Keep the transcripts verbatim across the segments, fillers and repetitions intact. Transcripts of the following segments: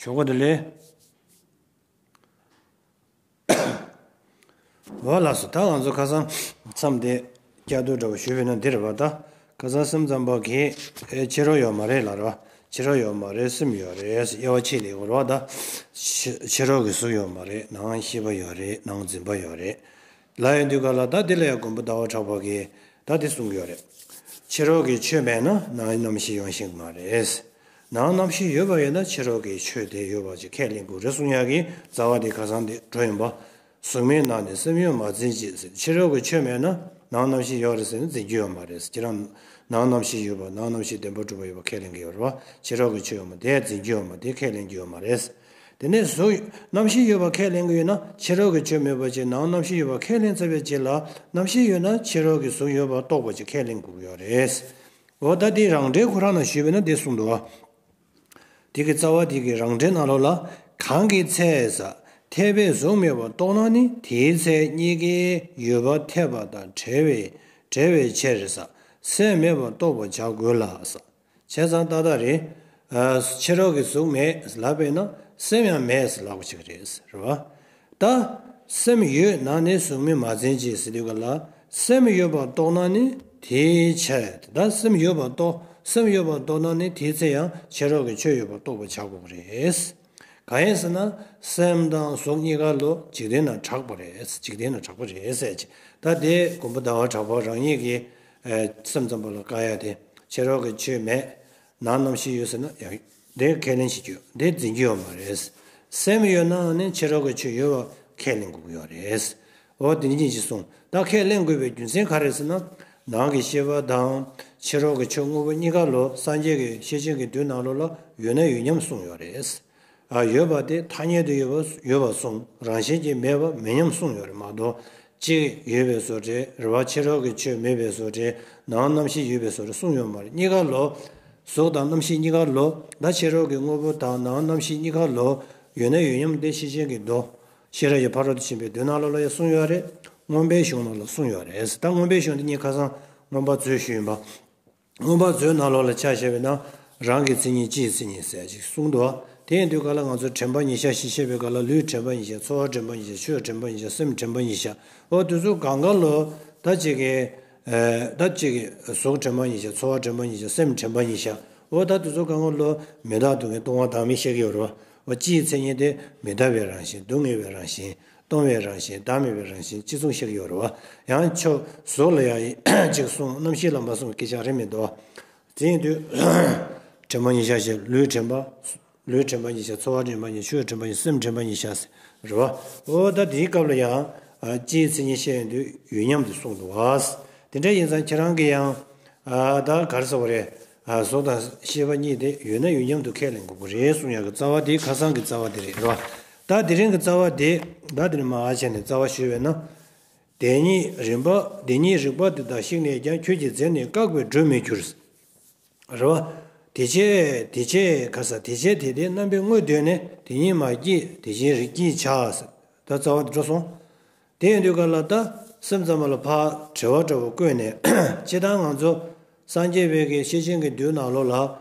ཞོགས་པ་བདེ་ལེགས། འོ་ལགས་སོ། ད་ང་ཚོ་ཁ་སང་མཚམས་དེ་བསྐྱར་ཟློས་འདྲ་བོ་ཞུས་པ་ཡིན་ན་འདི་རེད་པ། ད་ཁ་སང་སེམས་ཙམ་པ་གིས་ཨེ་ཕྱི་རོལ་ཡོད་མ་རེད་ལབ་རེད་པ། ཕྱི་རོལ་ཡོད་མ་རེད། སེམས་ཡོད་རེད། དབྱེ་བ་ཕྱེ་ནས་ཡོད་རེད་པ། ད་ཕྱི་ཕྱི་རོལ་གྱི་གཟུགས་ཡོད་མ་རེད། ནང་ཤེས་པ་ཡོད་རེད། ནང་འཛིན་པ་ཡོད་རེད་ལབ་ཡོང་དུས་ག་ལ། ད་འདི་ལ་ཡང་མགོན་པོ་ཟླ་བ་གྲགས་པ་གིས་ད་འདི་གསུང་གི་ཡོད་རེད། ཕྱི་རོལ་གྱི་ཆོས་མེད་ན་ནང་རྣམ་ཤེས་ཡོང་ཤེས་ཀྱི་མ་རེད། ནང་རྣམ་ཤེས་ཡོད་པ་ཡིན་ན་ཕྱི་རོལ་གྱི་ཆོས་དེ་ཡོད་པ་ཅིག་ཁས་ལེན་དགོས་རེད་གསུང་ཡག་གི་རྩ་བ་དེ་ཁ་སང་དེ་འགྲོ་ཡིན་པ། གཟུགས་མེད་ནང་ནས་སེམས་ཡོད་མ་འཛིན་ཅིག་ཟེར། ཕྱི་རོལ་གྱི་ཆོས་མེད་ན་ནང་རྣམ་ཤེས་ཡོད་རེད་ཟེར་ན་འཛིན་རྒྱུ་ཡོད་མ་རེད། ཁྱེད་རང་ནང་རྣམ་ཤེས་ཡོད་པ། ནང་རྣམ་ཤེས་བདེན་པར་གྲུབ་པ་ཡོད་པ་ཁས་ལེན་གྱི་ཡོད་རེད་པ། ཕྱི་རོལ་གྱི་ཆོས་ཡོད་མ་དེ་འཛིན་རྒྱུ་ཡོད་མ་དེ་ཁས་ལེན་རྒྱུ་ཡོད་མ་རེད། དེ་ནས་གཟུགས་རྣམ་ཤེས་ཡོད་པ་ཁས་ལེན་གྱི་ཡོད་ན་ཕྱི་རོལ་གྱི་ཆོས་མེད་པ་ཅིག་ནང་རྣམ་ཤེས་ཡོད་པ་ཁས་ལེན་ཚར་བའི་རྗེས་ལ་རྣམ་ཤེས་ཡོད་ན་ཕྱི་རོལ་གྱི་གཟུགས་ཡོད་པ་རྟོགས་པ་ཅིག་ཁས་ལེན་དགོས་ཀྱི་ཡོད་རེད། འོ་ད་དེ་རང་འགྲེལ་ཁོ་རང་ནང་ཞུས་པས་ན་དེ་གསུངས་འདུག་བ། དེ་གི་རྩ་བ་དེ་གི་རང་འགྲེལ་ནང་ལོགས་ལ། གང་གི་ཚེ་ས་འཐད་པའི་གཟུགས་མེད་པར་རྟོགས་ན་ནི། དེའི་ཚེ་གཉིས་ཀའི་ཡོད་པ་འཐད་པ་དང་བྲལ་བའི་བྲལ་བའི་ཕྱིར་ས་སེམས་མེད་པར་རྟོགས་པར་བྱ་དགོས་ལ་ས། བྱས་ཙང་ཏག་ཏག་རེད། ཨ་ཕྱི་རོལ་གྱི་གཟུགས་མེད་ལབ་པས་ན་སེམས་ཡང་མེད་ལབ་པ་ཞིག་རེད། རེད་བ། ད་སེམས་ཡོད་ན་ནི་གཟུགས་མེད་མ་འཛིན་ཅིག་ཟེར་དུས་ག་ལ། སེམས་ཡོད་པར་རྟོགས་ན་ནི་དེའི་ཕྱིར། ད་སེམས་ཡོད་པར་རྟོགས། སེམས་ཡོད་པར་རྟོགས་ན་ནི་དེའི་ཚེ་ཡང་ཕྱི་རོལ་གྱི་ཆོས་ཡོད་པར་རྟོགས་པར་བྱ་དགོས་ཀྱི་རེད། གང་ཡིན་ཟེར་ན་སེམས་དང་གཟུགས་གཉིས་ཀ་ལོ་འཇིག་རྟེན་ན་གྲགས་པ་རེད། འཇིག་རྟེན་ན་གྲགས་པ་རེད་ཟེར་གྱི། ད་དེ་མགོན་པོ་ཟླ་བ་གྲགས་པ་རང་ཉིད་ཀྱིས་ཨ་སེམས་ཙམ་པ་ལ་བཀག་ཡ་དེ་ཕྱི་རོལ་གྱི་ཆོས་མེད། ནང་རྣམ་ཤེས་ཡོད་ཟེར་ན་ཡང་དེ་ཁས་ལེན་བྱེད་རྒྱུ་དེ་འཛིན་རྒྱུ་ཡོད་མ་རེད། སེམས་ཡོད་ནའང་ནི་ཕྱི་རོལ་གྱི་ཆོས་ཡོད་པ་ཁས་ལེན་དགོས་ཀྱི་ཡོད་རེད། འོ་དེ་ནི་ཅི་ཞིག་གསུངས། ད་ཁས་ལེན་དགོས་པའི་རྒྱུ་མཚན་ག་རེ་ཟེར་ན། ནང་གི་ཤེས་པ་དང་ཕྱི་རོལ་གྱི་ཆོས་དངོས་པོ་གཉིས་ཀ་ལོ་སངས་རྒྱས་ཀྱི་ཤེར་ཕྱིན་གྱི་མདོའི་ནང་ལོགས་ལ་ཡོད་ན་ཡོད་མཉམ་གསུངས་ཡོད་རེད། ཨ་ཡོད་པ་དེ་ཐ་སྙད་དུ་ཡོད་པ་ཡོད་པ་གསུངས། རང་བཞིན་གྱིས་མེད་པ་མེད་མཉམ་གསུངས་ཡོད་རེད་མ་གཏོགས། གཅིག་ཡོད་པའི་བཟོ་འདྲ་རེད་བ། ཕྱི་རོལ་གྱི་ཆོས་མེད་པའི་བཟོ་འདྲ། ནང་རྣམ་ཤེས་ཡོད་པའི་བཟོ་འདྲ་གསུངས་ཡོད་མ་རེད། གཉིས་ཀ་ལོ། གཟུགས་དང་རྣམ་ཤེས་གཉིས་ཀ་ལོ། ད་ཕྱི་རོལ་གྱི་དངོས་པོ་དང་ནང་རྣམ་ཤེས་གཉིས་ཀ་ལོ། ཡོད་ན་ཡོད་མཉམ་དེ་ཤེར་ཕྱིན་གྱི་མདོ། ཤེས་རབ་ཀྱི་ཕ་རོལ་ཏུ་ཕྱིན་པའི་མདོའི་ནང་ལོགས་ལ་ཡང་གསུངས་ཡོད་རེད། མངོན་པའི་གཞུང་ནང་ལ་གསུངས་ཡོད་རེད། ད་མངོན་པའི་གཞུང་དེ་ངས་ཁ་སང་མངོན་པ་མཛོད་ཞུས་ཡིན་པ། མངོན་པ་མཛོད་ནང་ལོགས་ལ་ཆ་བཞག་པ་ཡིན་ན། རང་གི་མཚན་ཉིད་སྤྱིའི་མཚན་ཉིད་ཟེར་ཅིག་གསུངས་འདུག་བ། དེ་ཡིན་དུས་ག་ལ་ང་ཚོ་དྲན་པ་ཉིད་བཞག་ཅིག་བཤད་པའི་སྐབས་ལ་ལུས་དྲན་པ་ཉིད་བཞག་ཚོར་བ་དྲན་པ་ཉིད་བཞག་ཆོས་དྲན་པ་ཉིད་བཞག་སེམས་དྲན་པ་ཉིད་བཞག་འོ་དེ་ཚོ་གང་ག་ལོ། ད་ཅིག་གི་ཨ་ད་ཅིག་གི་གཟུགས་དྲན་པ་ཉིད་བཞག་ཚོར་བ་དྲན་པ་ཉིད་བཞག་སེམས་དྲན་པ་ཉིད་བཞག་འོ་ད་དེ་ཚོ་གང་ག་ལོ། མི་རྟག་སྡུག་བསྔལ་སྟོང་པ་བདག་མེད་བཤད་ཀྱི་ཡོད་རེད་བ། འོ་སྤྱིའི་མཚན་ཉིད་དེ་མི་རྟག་པའི་རང་བཞིན། སྡུག་བསྔལ་བའི་རང་བཞིན། སྟོང་པའི་རང་བཞིན། བདག་མེད་པའི་རང་བཞིན་གཅིག་མཚུངས་བཤད་ཀྱི་ཡོད་རེད་བ། ཡང་ཆོས་གཟུགས་ལ་ཡང་གཅིག་གསུངས། རྣམ་ཤེས་ལ་མ་གསུངས་པའི་སྐད་ཆ་རེད་མི་འདུག་བ། དེ་ཡིན་དུས། དྲན་པ་ཉིད་བཞག་ཅིག་ལུས་དྲན་པ། ལུས་དྲན་པ་ཉིད་བཞག་ཚོར་བ་དྲན་པ་ཉིད་ཆོས་དྲན་པ་ཉིད་སེམས་དྲན་པ་ཉིད་བཞག་ཟེར་རེད་བ། འོ་ད་དེའི་སྐབས་ལ་ཡང་། ཨ་སྤྱིའི་མཚན་ཉིད་བཤད་ཡོང་དུས་ཡོད་མཉམ་དུ་གསུངས་འདུག་བ། དེ་འདྲ་ཡིན་ཙང་ཁྱེད་རང་གིས་ཡང་། ཨ་ད་ག་རེ་ཟེར་བ་རེད། ཨ་གཟུགས་དང་ཤེས་པ་གཉིས་དེ་ཡོད་ན་ཡོད་མཉམ་དུ་ཁས་ལེན་དགོས་ཀྱི་རེད་གསུང་ཡག་གི་རྩ་བ་དེ་ཁ་སང་གི་རྩ་བ་དེ་རེད་རེད་བ། ད་དེ་རིང་གི་རྩ་བ་དེ་ད་དེ་ནས་མར་བྱས་ནས་རྩ་བ་ཞུས་པས་ན། བདེན་གཉིས་རིག་པ། བདེན་གཉིས་རིག་པ་དེ་དག་ཞིག་ནས་ཀྱང་། ཁྱོད་ཀྱིས་འཛིན་ནས་བཀག་པས་འགྲུབ་མི་འགྱུར། རེད་བ། དེ་བྱས་དེ་བྱས་ག་ས་དེ་བྱས་དེ་དེ་རྣམ་པའི་དངོས་གདོད་ནས། དེ་ཉིད་མ་སྐྱེས་དེ་བཞིན་རིག་སྐྱེས་བྱ། ད་རྩ་བ་དེ་འགྲོ་སོང་། དེ་ཡིན་དུས་ག་ལ་ད་སེམས་ཙམ་པ་ལ་ཕར་དྲི་བ་འདྲ་བོ་བཀོད་ནས་སྤྱིར་བཏང་ང་ཚོ་སངས་རྒྱས་པའི་གི་ཤེར་ཕྱིན་གྱི་མདོའི་ནང་ལོགས་ལ་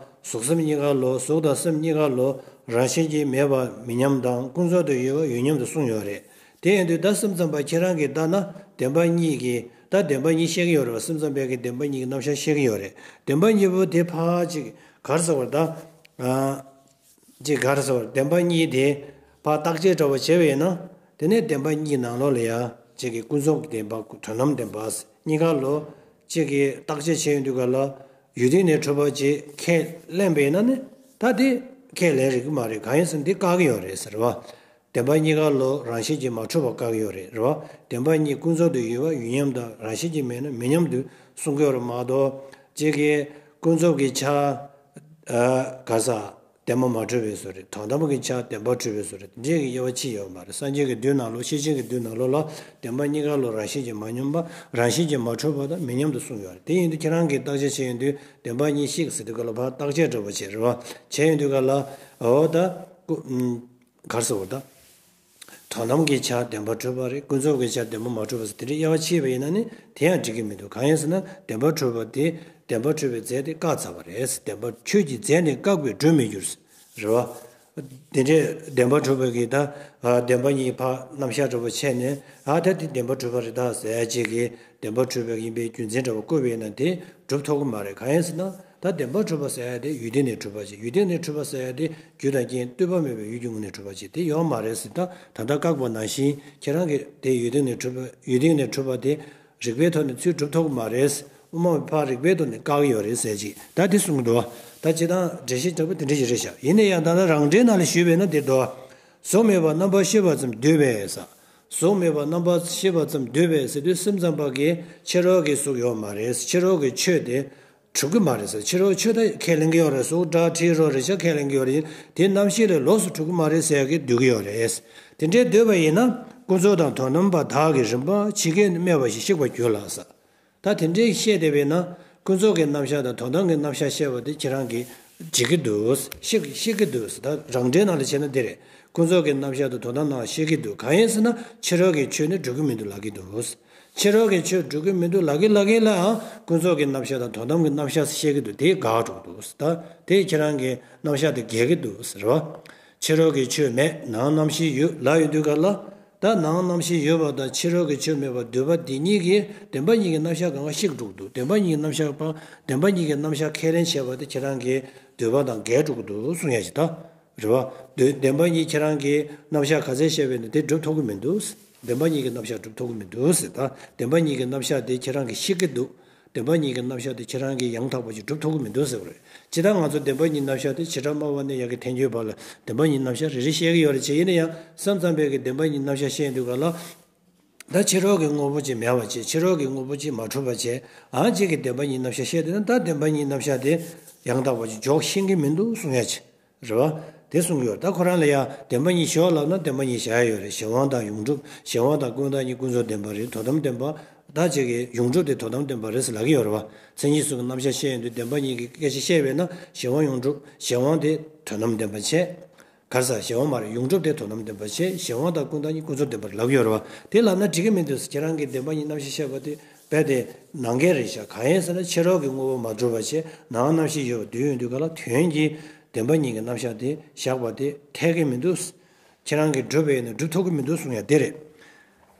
གཟུགས་སེམས་གཉིས་ཀ་ལོ། གཟུགས་དང་སེམས་གཉིས་ཀ་ལོ་རང་བཞིན་གྱིས་མེད་པ་མེད་མཉམ་དང་ཀུན་རྫོབ་ཏུ་ཡོད་པ་ཡོད་མཉམ་དུ་གསུངས་ཡོད་རེད། དེ་ཡིན་དུས་ད་སེམས་ཙམ་པ་ཁྱེད་རང་གིས་ལྟ་ན་བདེན་པ་གཉིས་ཀྱི་ད་བདེན་པ་གཉིས་བཤད་ཀྱི་ཡོད་རེད་བ། སེམས་ཙམ་པའི་གི་བདེན་པ་གཉིས་ཀྱི་རྣམ་གཞག་བཤད་ཀྱི་ཡོད་རེད། བདེན་པ་གཉིས་པོ་དེ་ཕར་ཅིག་ག་རེ་ཟེར་བ་ད། ཨ་ཅིག་ག་རེ་ཟེར་བ་བདེན་པ་གཉིས་དེ་ཕར་བརྟག་དཔྱད་འདྲ་བོ་བྱས་པ་ཡིན་ན། དེ་ནས་བདེན་པ་གཉིས་ནང་ལོགས་ལ་ཡ་ཅིག་གི་ཀུན་རྫོབ་ཀྱི་བདེན་པ་དོན་དམ་བདེན་པ་གཉིས་ཀ་ལོ། ཅིག་གི་བརྟག་དཔྱད་བྱས་ཡོང་དུས་ག་ལ་ཡུལ་དེ་ནས་གྲུབ་པ་ཅིག་ཁས་ལེན་པ་ཡིན་ན་ནི། ད་དེ་ཁས་ལེན་རིགས་མ་རེད། གང་ཡིན་ཟེར་ན་འདི་བཀག་གི་ཡོད་རེད་ཟེར་བ། བདེན་པ་གཉིས་ཀ་ལོ་རང་བཞིན་གྱིས་མ་གྲུབ་པ་བཀག་གི་ཡོད་རེད། རེད་བ། བདེན་པ་གཉིས་ཀུན་རྫོབ་ཏུ་ཡོད་པ་ཡོད་མཉམ་དང་རང་བཞིན་གྱིས་མེད་ན་མེད་མཉམ་དུ་གསུང་གི་ཡོད་རེད་མ་གཏོགས། གཅིག་གིས་ཀུན་རྫོབ་ཀྱི་ཆ། ཨ་ག་ས། བདེན་པ་མ་གྲུབ་པའི་བཟོ་རེད། དོན་དམ་གྱི་ཆ་བདེན་པ་གྲུབ་པའི་བཟོ་རེད། དེ་འདྲའི་གི་དབྱེ་བ་ཕྱེ་ཡོད་མ་རེད། སངས་རྒྱས་ཀྱི་མདོའི་ནང་ལོགས་ཤེར་ཕྱིན་གྱི་མདོའི་ནང་ལོགས་ལ་བདེན་པ་གཉིས་ཀ་ལོ་རང་བཞིན་གྱིས་མ་མཉམ་པ་རང་བཞིན་གྱིས་མ་གྲུབ་པ་དང་མེད་མཉམ་དུ་གསུངས་ཡོད་རེད། དེ་ཡིན་དུས་ཁྱེད་རང་གིས་བརྟག་དཔྱད་བྱས་ཡོང་དུས་བདེན་པ་གཉིས་ཤིག་ཟེར་དུས་ག་ལ་ཕར་བརྟག་དཔྱད་འདྲ་བོ་བྱས་རེད་བ། བྱས་ཡོང་དུས་ག་ལ་འོ་ད་ཀུ་ཨུམ། ག་རེ་ཟེར་བ་ད། དོན་དམ་གྱི་ཆ་བདེན་པར་གྲུབ་པ་རེད། ཀུན་རྫོབ་ཀྱི་ཆ་བདེན་པར་མ་གྲུབ་པ་ཟེར་དེ་འདྲའི་དབྱེ་བ་ཕྱེས་པ་ཡིན་ན་ནི་དེ་ཡང་འགྲིག་གི་མི་འདུག་གང་ཡིན་ཟེར་ན་བདེན་པར་གྲུབ་པ་དེ་བདེན་པར་གྲུབ་པའི་རྫས་དེ་བཀག་ཚར་བ་རེད། བདེན་པར་ཁྱོད་ཀྱིས་རྫས་ནི་བཀག་པས་འགྲུབ་མི་འགྱུར། རེད་བ། དེ་འདྲའི་བདེན་པར་གྲུབ་པའི་གི་ད་ཨ་བདེན་པ་གཉིས་ཕར་རྣམ་གཞག་འདྲ་པོ་བྱས་ནས། ཨ་ད་དེ་བདེན་པར་གྲུབ་པ་རེད་ད་ཟེར་ཅིག་གི་བདེན་པར་གྲུབ་པའི་ཡིན་པའི་རྒྱུ་མཚན་འདྲ་པོ་བཀོད་པས་ན་དེ་གྲུབ་ཐུབ་ཀྱི་མ་རེད། གང་ཡིན་ཟེར་ན། ད་བདེན་པར་གྲུབ་པ་ཟེར་ཡ་དེ་ཡུལ་དེ་ནས་གྲུབ་པ་ཅིག་ཡུལ་དེ་ནས་གྲུབ་པ་ཟེར་ཡ་དེ་རྒྱུ་དང་རྐྱེན་ལྟོས་པ་མེད་པའི་ཡུལ་གྱི་ངོས་ནས་གྲུབ་པ་ཅིག་དེ་ཡོད་མ་རེད་ཟེར། ད་ད་ལྟ་བཀག་པ་ནང་བཞིན་ཁྱེད་རང་གིས་དེ་ཡུལ་དེ་ནས་གྲུབ་པ་ཡུལ་དེ་ནས་གྲུབ་པ་དེ་རིགས་པའི་ཐོག་ནས་ཚུར་གྲུབ་ཐུབ་ཀྱི་མ་རེད། དབུ་མ་པས་རིགས་པའི་ཐོག་ནས་བཀག་གི་ཡོད་རེད་ཟེར་ཅིག་ད་དེ་གསུང་གི་འདུག་བ། ད་སྤྱིར་བཏང་འགྲེལ་བཤད་འདྲ་པོ་དེ་འདྲ་ཞིག་རེད་ཤག་ཡིན་ན་ཡང་ད་ལྟ་རང་འགྲེལ་ནང་ལ་ཞུས་པས་ན་དེ་འདུག་བ། གཟུགས་མེད་པར་རྣམ་པར་ཤེས་པ་ཙམ་འདུས་པས་ཟེར། གཟུགས་མེད་པར་རྣམ་པར་ཤེས་པ་ཙམ་འདུས་པས་ཟེར་དུས་སེམས་ཙམ་པ་གིས་ཕྱི་རོལ་གྱི་གཟུགས་ཡོད་མ་རེད། ཕྱི་རོལ་གྱི་ཆོས་དེ་གྲུབ་ཀྱི་མ་རེད་ཟེར། ཕྱི་རོལ་ཆོས་དེ་ཁས་ལེན་གྱི་ཡོད་རེད། གཟུགས་སྒྲ་དྲི་རོ་རེག་བྱ་ཁས་ལེན་གྱི་ཡོད་རེད། དེ་རྣམ་ཤེས་ལས་ལོགས་སུ་གྲུབ་ཀྱི་མ་རེད་ཟེར་གྱི་འདོད་ཀྱི་ཡོད་རེད། དེ་འདྲའི་འདོད་པ་ཡིན་ན་ཀུན་རྫོབ་དང་དོན་དམ་པ་དག་གི་རིམ་པ་ཇི་སྐད་དུ་སྨྲས་པ་བཞིན་བཤིག་པར་འགྱུར་ལ་ཟེར། ད་དེ་འདྲའི་བཤད་བསྡད་པས་ན་ཀུན་རྫོབ་ཀྱི་རྣམ་གཞག་དང་དོན་དམ་གྱི་རྣམ་གཞག་བཤད་པ་དེ་ཁྱེད་རང་གིས་བརྗེད་ཀྱི་འདུག་བཤིག་བཤིག་གི་འདུག་ད་རང་འགྲེལ་ནང་ལ་བྱས་ན་འདི་རེད། ཀུན་རྫོབ་ཀྱི་རྣམ་གཞག་དང་དོན་དམ་རྣམ་གཞག་བཤིག་གི་འདུག་གང་ཡིན་ཟེར་ན་ཕྱི་རོལ་གྱི་ཆོས་ནི་གྲུབ་ཀྱི་མི་འདུག་ལབ་ཀྱི་འདུག་ཕྱི་རོལ་གྱི་ཆོས་གྲུབ་ཀྱི་མི་འདུག་ལབ་ཀྱི་ལབ་ཀྱི་ལའང་ཀུན་རྫོབ་ཀྱི་རྣམ་གཞག་དང་དོན་དམ་གྱི་རྣམ་གཞག་བཤད་ཀྱི་འདུག་དེ་འགལ་འགྲོ་གི་འདུག་ད་དེ་ཁྱེད་རང་གི་རྣམ་གཞག་དེ་འགལ་གྱི་འདུག་ཟེར་བ། ཕྱི་རོལ་གྱི་ཆོས་མེད་ནང་རྣམ་ཤེས་ཡོད་ལབ་ཡོང་དུས་ག་ལ། ད་ནང་རྣམ་ཤེས་ཡོད་པ་དང་ཕྱི་རོལ་གྱི་ཆོས་མེད་པར་འདོད་པ་འདི་གཉིས་ཀྱིས་བདེན་པ་གཉིས་ཀྱི་རྣམ་གཞག་གང་ག་བཤིག་འགྲོ་གི་འདུག་བདེན་པ་གཉིས་ཀྱི་རྣམ་གཞག་པ་བདེན་པ་གཉིས་ཀྱི་རྣམ་གཞག་ཁས་ལེན་བྱས་པ་དེ་ཁྱེད་རང་གི་འདོད་པ་དང་འགལ་འགྲོ་གི་འདུག་གསུང་ཡ་ཞིག་ད། རེད་བ། འདོད་བདེན་པ་གཉིས་ཁྱེད་རང་གི་རྣམ་གཞག་ག་ཚད་བཤད་པས་ན་དེ་སྒྲུབ་ཐུབ་ཀྱི་མི་འདུག་བདེན་པ་གཉིས་ཀྱི་རྣམ་གཞག་སྒྲུབ་ཐུབ་ཀྱི་མི་འདུག་ཟེར། ད་བདེན་པ་གཉིས་ཀྱི་རྣམ་གཞག་དེ་ཁྱེད་རང་གིས་བཤིག་གི་འདུག་བདེན་པ་གཉིས་ཀྱི་རྣམ་གཞག་དེ་ཁྱེད་རང་གིས་ཡང་དག་པ་ཞིག་སྒྲུབ་ཐུབ་ཀྱི་མི་འདུག་ཟེར་བ་རེད། ཇི་ལྟར་ང་ཚོ་བདེན་པ་གཉིས་རྣམ་གཞག་དེ་བྱེ་བྲག་སྨྲ་བ་ནས་ཡར་གྱི་ཐལ་འགྱུར་བར་ལ་བདེན་པ་གཉིས་རྣམ་གཞག་རེ་རེ་བཤད་ཀྱི་ཡོད་རེད་ཅེས། ཡིན་ན་ཡང་སེམས་ཙམ་པས་ཀྱི་བདེན་པ་གཉིས་རྣམ་གཞག་བཤད་དུས་ག་ལ། ད་ཕྱི་རོལ་གྱི་དངོས་པོ་ཅིག་མེད་པ་བྱས། ཕྱི་རོལ་གྱི་དངོས་པོ་ཅིག་མ་གྲུབ་པ་བྱས། ཨང་ཅིག་གི་བདེན་པ་གཉིས་རྣམ་གཞག་བཤད་དུས་ན་ད་བདེན་པ་གཉིས་རྣམ་གཞག་དེ་ཡང་དག་པ་ཅིག་འཇོག་ཤེས་ཀྱི་མི་འདུག་གསུང་ཡ་ཅིག་རེད་བ། དེ་གསུང་གི་ཡོད་རེད། ད་ཁོ་རང་ལ་ཡང་བདེན་པ་གཉིས་བཞག་ལབ་ན་བདེན་པ་གཉིས་བཞག་ཡ་ཡོད་རེད། གཞན་དབང་དང་ཡོངས་གྲུབ། གཞན་དབང་དང་ཀུན་བཏགས་གཉིས་ཀུན་རྫོབ་བདེན་པ་རེད། དོན་དམ་བདེན་པ། ད་ཅིག་གི་ཡོངས་གྲུབ་དེ་དོན་དམ་བདེན་པ་རེད་ཟེར་ལབ་ཀྱི་ཡོད་རེད་བ། མཚན་ཉིད་གསུམ་གྱི་རྣམ་གཞག་བཤད་ཡོང་དུས་བདེན་པ་གཉིས་ཀྱི་སྐད་ཆ་བཤད་པས་ན་གཞན་དབང་ཡོངས་གྲུབ། གཞན་དབང་དེ་དོན་དམ་བདེན་པ་བྱས། ག་རེ་ཟེར། གཞན་དབང་མ་རེད། ཡོངས་གྲུབ་དེ་དོན་དམ་བདེན་པ་བྱས། གཞན་དབང་དང་ཀུན་བཏགས་གཉིས་ཀུན་རྫོབ་བདེན་པ་རེད་ལབ་ཀྱི་ཡོད་རེད་བ། དེ་ལབ་ན་འགྲིག་གི་མི་འདུག་ཟེར། ཁྱེད་རང་གིས་བདེན་པ་གཉིས་རྣམ་གཞག་བཤད་པ་དེ་རྦད་དེ་ནང་འགལ་རེད་ཤག་གང་ཡིན་ཟེར་ན་ཕྱི་རོལ་གྱི་དངོས་པོ་མ་གྲུབ་པ་བྱས་ནང་རྣམ་ཤེས་ཡོད་པ་འདོད་ཡོང་དུས་ག་ལ་དོན་གྱིས་བདེན་པ་གཉིས་ཀྱི་རྣམ་གཞག་དེ་བཞག་པ་དེ་འཐད་ཀྱི་མི་འདུག་ཁྱེད་རང་གིས་སྒྲུབ་པ་ཡིན་ན་སྒྲུབ་ཐུབ་ཀྱི་མི་འདུག་གསུང་ཡ་དེ་རེད།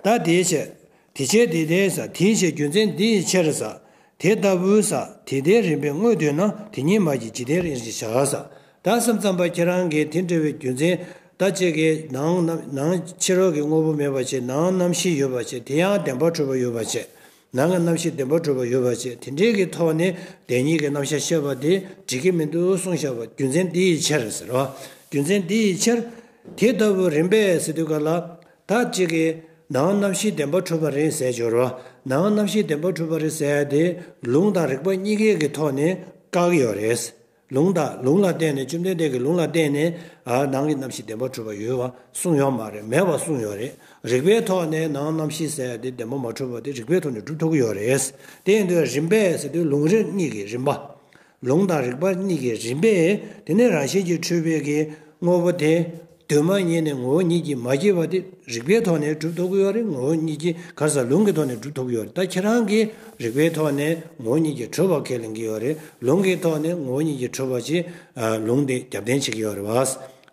ད་དེའི་ཕྱིར། དེ་ཕྱིར་དེ་ལྟའི་ས་དེའི་ཕྱིར་རྒྱུ་མཚན་འདི་ཡི་ཕྱིར་ས། དེ་ལྟ་བུའི་ས་དེ་ལྟའི་རིམ་པས་དངོས་འདོད་ན་དེ་ཉིད་མ་སྐྱེས་འཇིག་རྟེན་རིགས་ཀྱི་བྱ་ས། ད་སེམས་ཙམ་པ་ཁྱེད་རང་གིས་དེ་འདྲ་བའི་རྒྱུ་མཚན་ད་ཅིག་གི་ནང་རྣམ་ནང་ཕྱི་རོལ་གྱི་དངོས་པོ་མེད་པ་བྱས་ནང་རྣམ་ཤེས་ཡོད་པ་བྱས་དེ་ཡང་བདེན་པར་གྲུབ་པ་ཡོད་པ་བྱས། ནང་གི་རྣམ་ཤེས་བདེན་པར་གྲུབ་པ་ཡོད་པ་བྱས་དེ་འདྲའི་གི་ཐོག་ནས་བདེན་གཉིས་ཀྱི་རྣམ་གཞག་བཤད་པ་དེ་འགྲིག་གི་མི་འདུག་གསུངས་བཞག་པ་རྒྱུ་མཚན་འདི་ཡི་ཕྱིར་ཟེར་བ། རྒྱུ་མཚན་འདི་ཡི་ཕྱིར། དེ་ལྟ་བུ་རིམ་པས་ཟེར་དུས་ག་ལ། ད་ཅིག་གི་ནང་རྣམ་ཤེས་བདེན་པར་གྲུབ་པ་རེད་ཟེར་སྦྱོར་བ། ནང་རྣམ་ཤེས་བདེན་པར་གྲུབ་པ་རེད་ཟེར་ཡ་དེ་ལུང་དང་རིགས་པ་གཉིས་ཀའི་གི་ཐོག་ནས་བཀག་གི་ཡོད་རེད། ལུང་དང་ལུང་ལ་བརྟེན་ནས་བཅོམ་ལྡན་འདས་ཀྱིས་ལུང་ལ་བརྟེན་ནས་ཨ་ནང་གི་རྣམ་ཤེས་བདེན་པར་གྲུབ་པ་ཡོད་པ་གསུངས་ཡོད་མ་རེད། མེད་པ་གསུངས་ཡོད་རེད། རིགས་པའི་ཐོག་ནས་ནང་རྣམ་ཤེས་ཟེར་ཡ་དེ་བདེན་པ་མ་གྲུབ་པ་དེ་རིགས་པའི་ཐོག་ནས་སྒྲུབ་ཐུབ་ཀྱི་ཡོད་རེད། དེ་ཡིན་དུས་རིམ་པས་ཟེར་དུས་ལུང་རིགས་གཉིས་ཀྱི་རིམ་པ། ལུང་དང་རིགས་པ་གཉིས་ཀྱི་རིམ་པས་དེ་ནས་རང་བཞིན་གྱིས་གྲུབ་པའི་གི་དངོས་པོ་དེ་གདོད་མ་ཉིད་ནས་ངོ་བོ་ཉིད་ཀྱིས་མ་སྐྱེས་པ་དེ་རིགས་པའི་ཐོག་ནས་གྲུབ་ཐུབ་ཀྱི་ཡོད་རེད། ངོ་བོ་ཉིད་ཀྱིས་ག་རེ་ཟེར་ལུང་གི་ཐོག་ནས་གྲུབ་ཐུབ་ཀྱི་ཡོད་རེད། ད་ཁྱེད་རང་གིས་རིགས་པའི་ཐོག་ནས་ངོ་བོ་ཉིད་ཀྱིས་གྲུབ་པ་ཁས་ལེན་གྱི་ཡོད་རེད། ལུང་གི་ཐོག་ནས་ངོ་བོ་ཉིད་ཀྱིས་གྲུབ་པ་ཅིག་ལུང་དེ་རྒྱབ་རྟེན་བྱེད་ཀྱི་ཡོད་རེད་བ།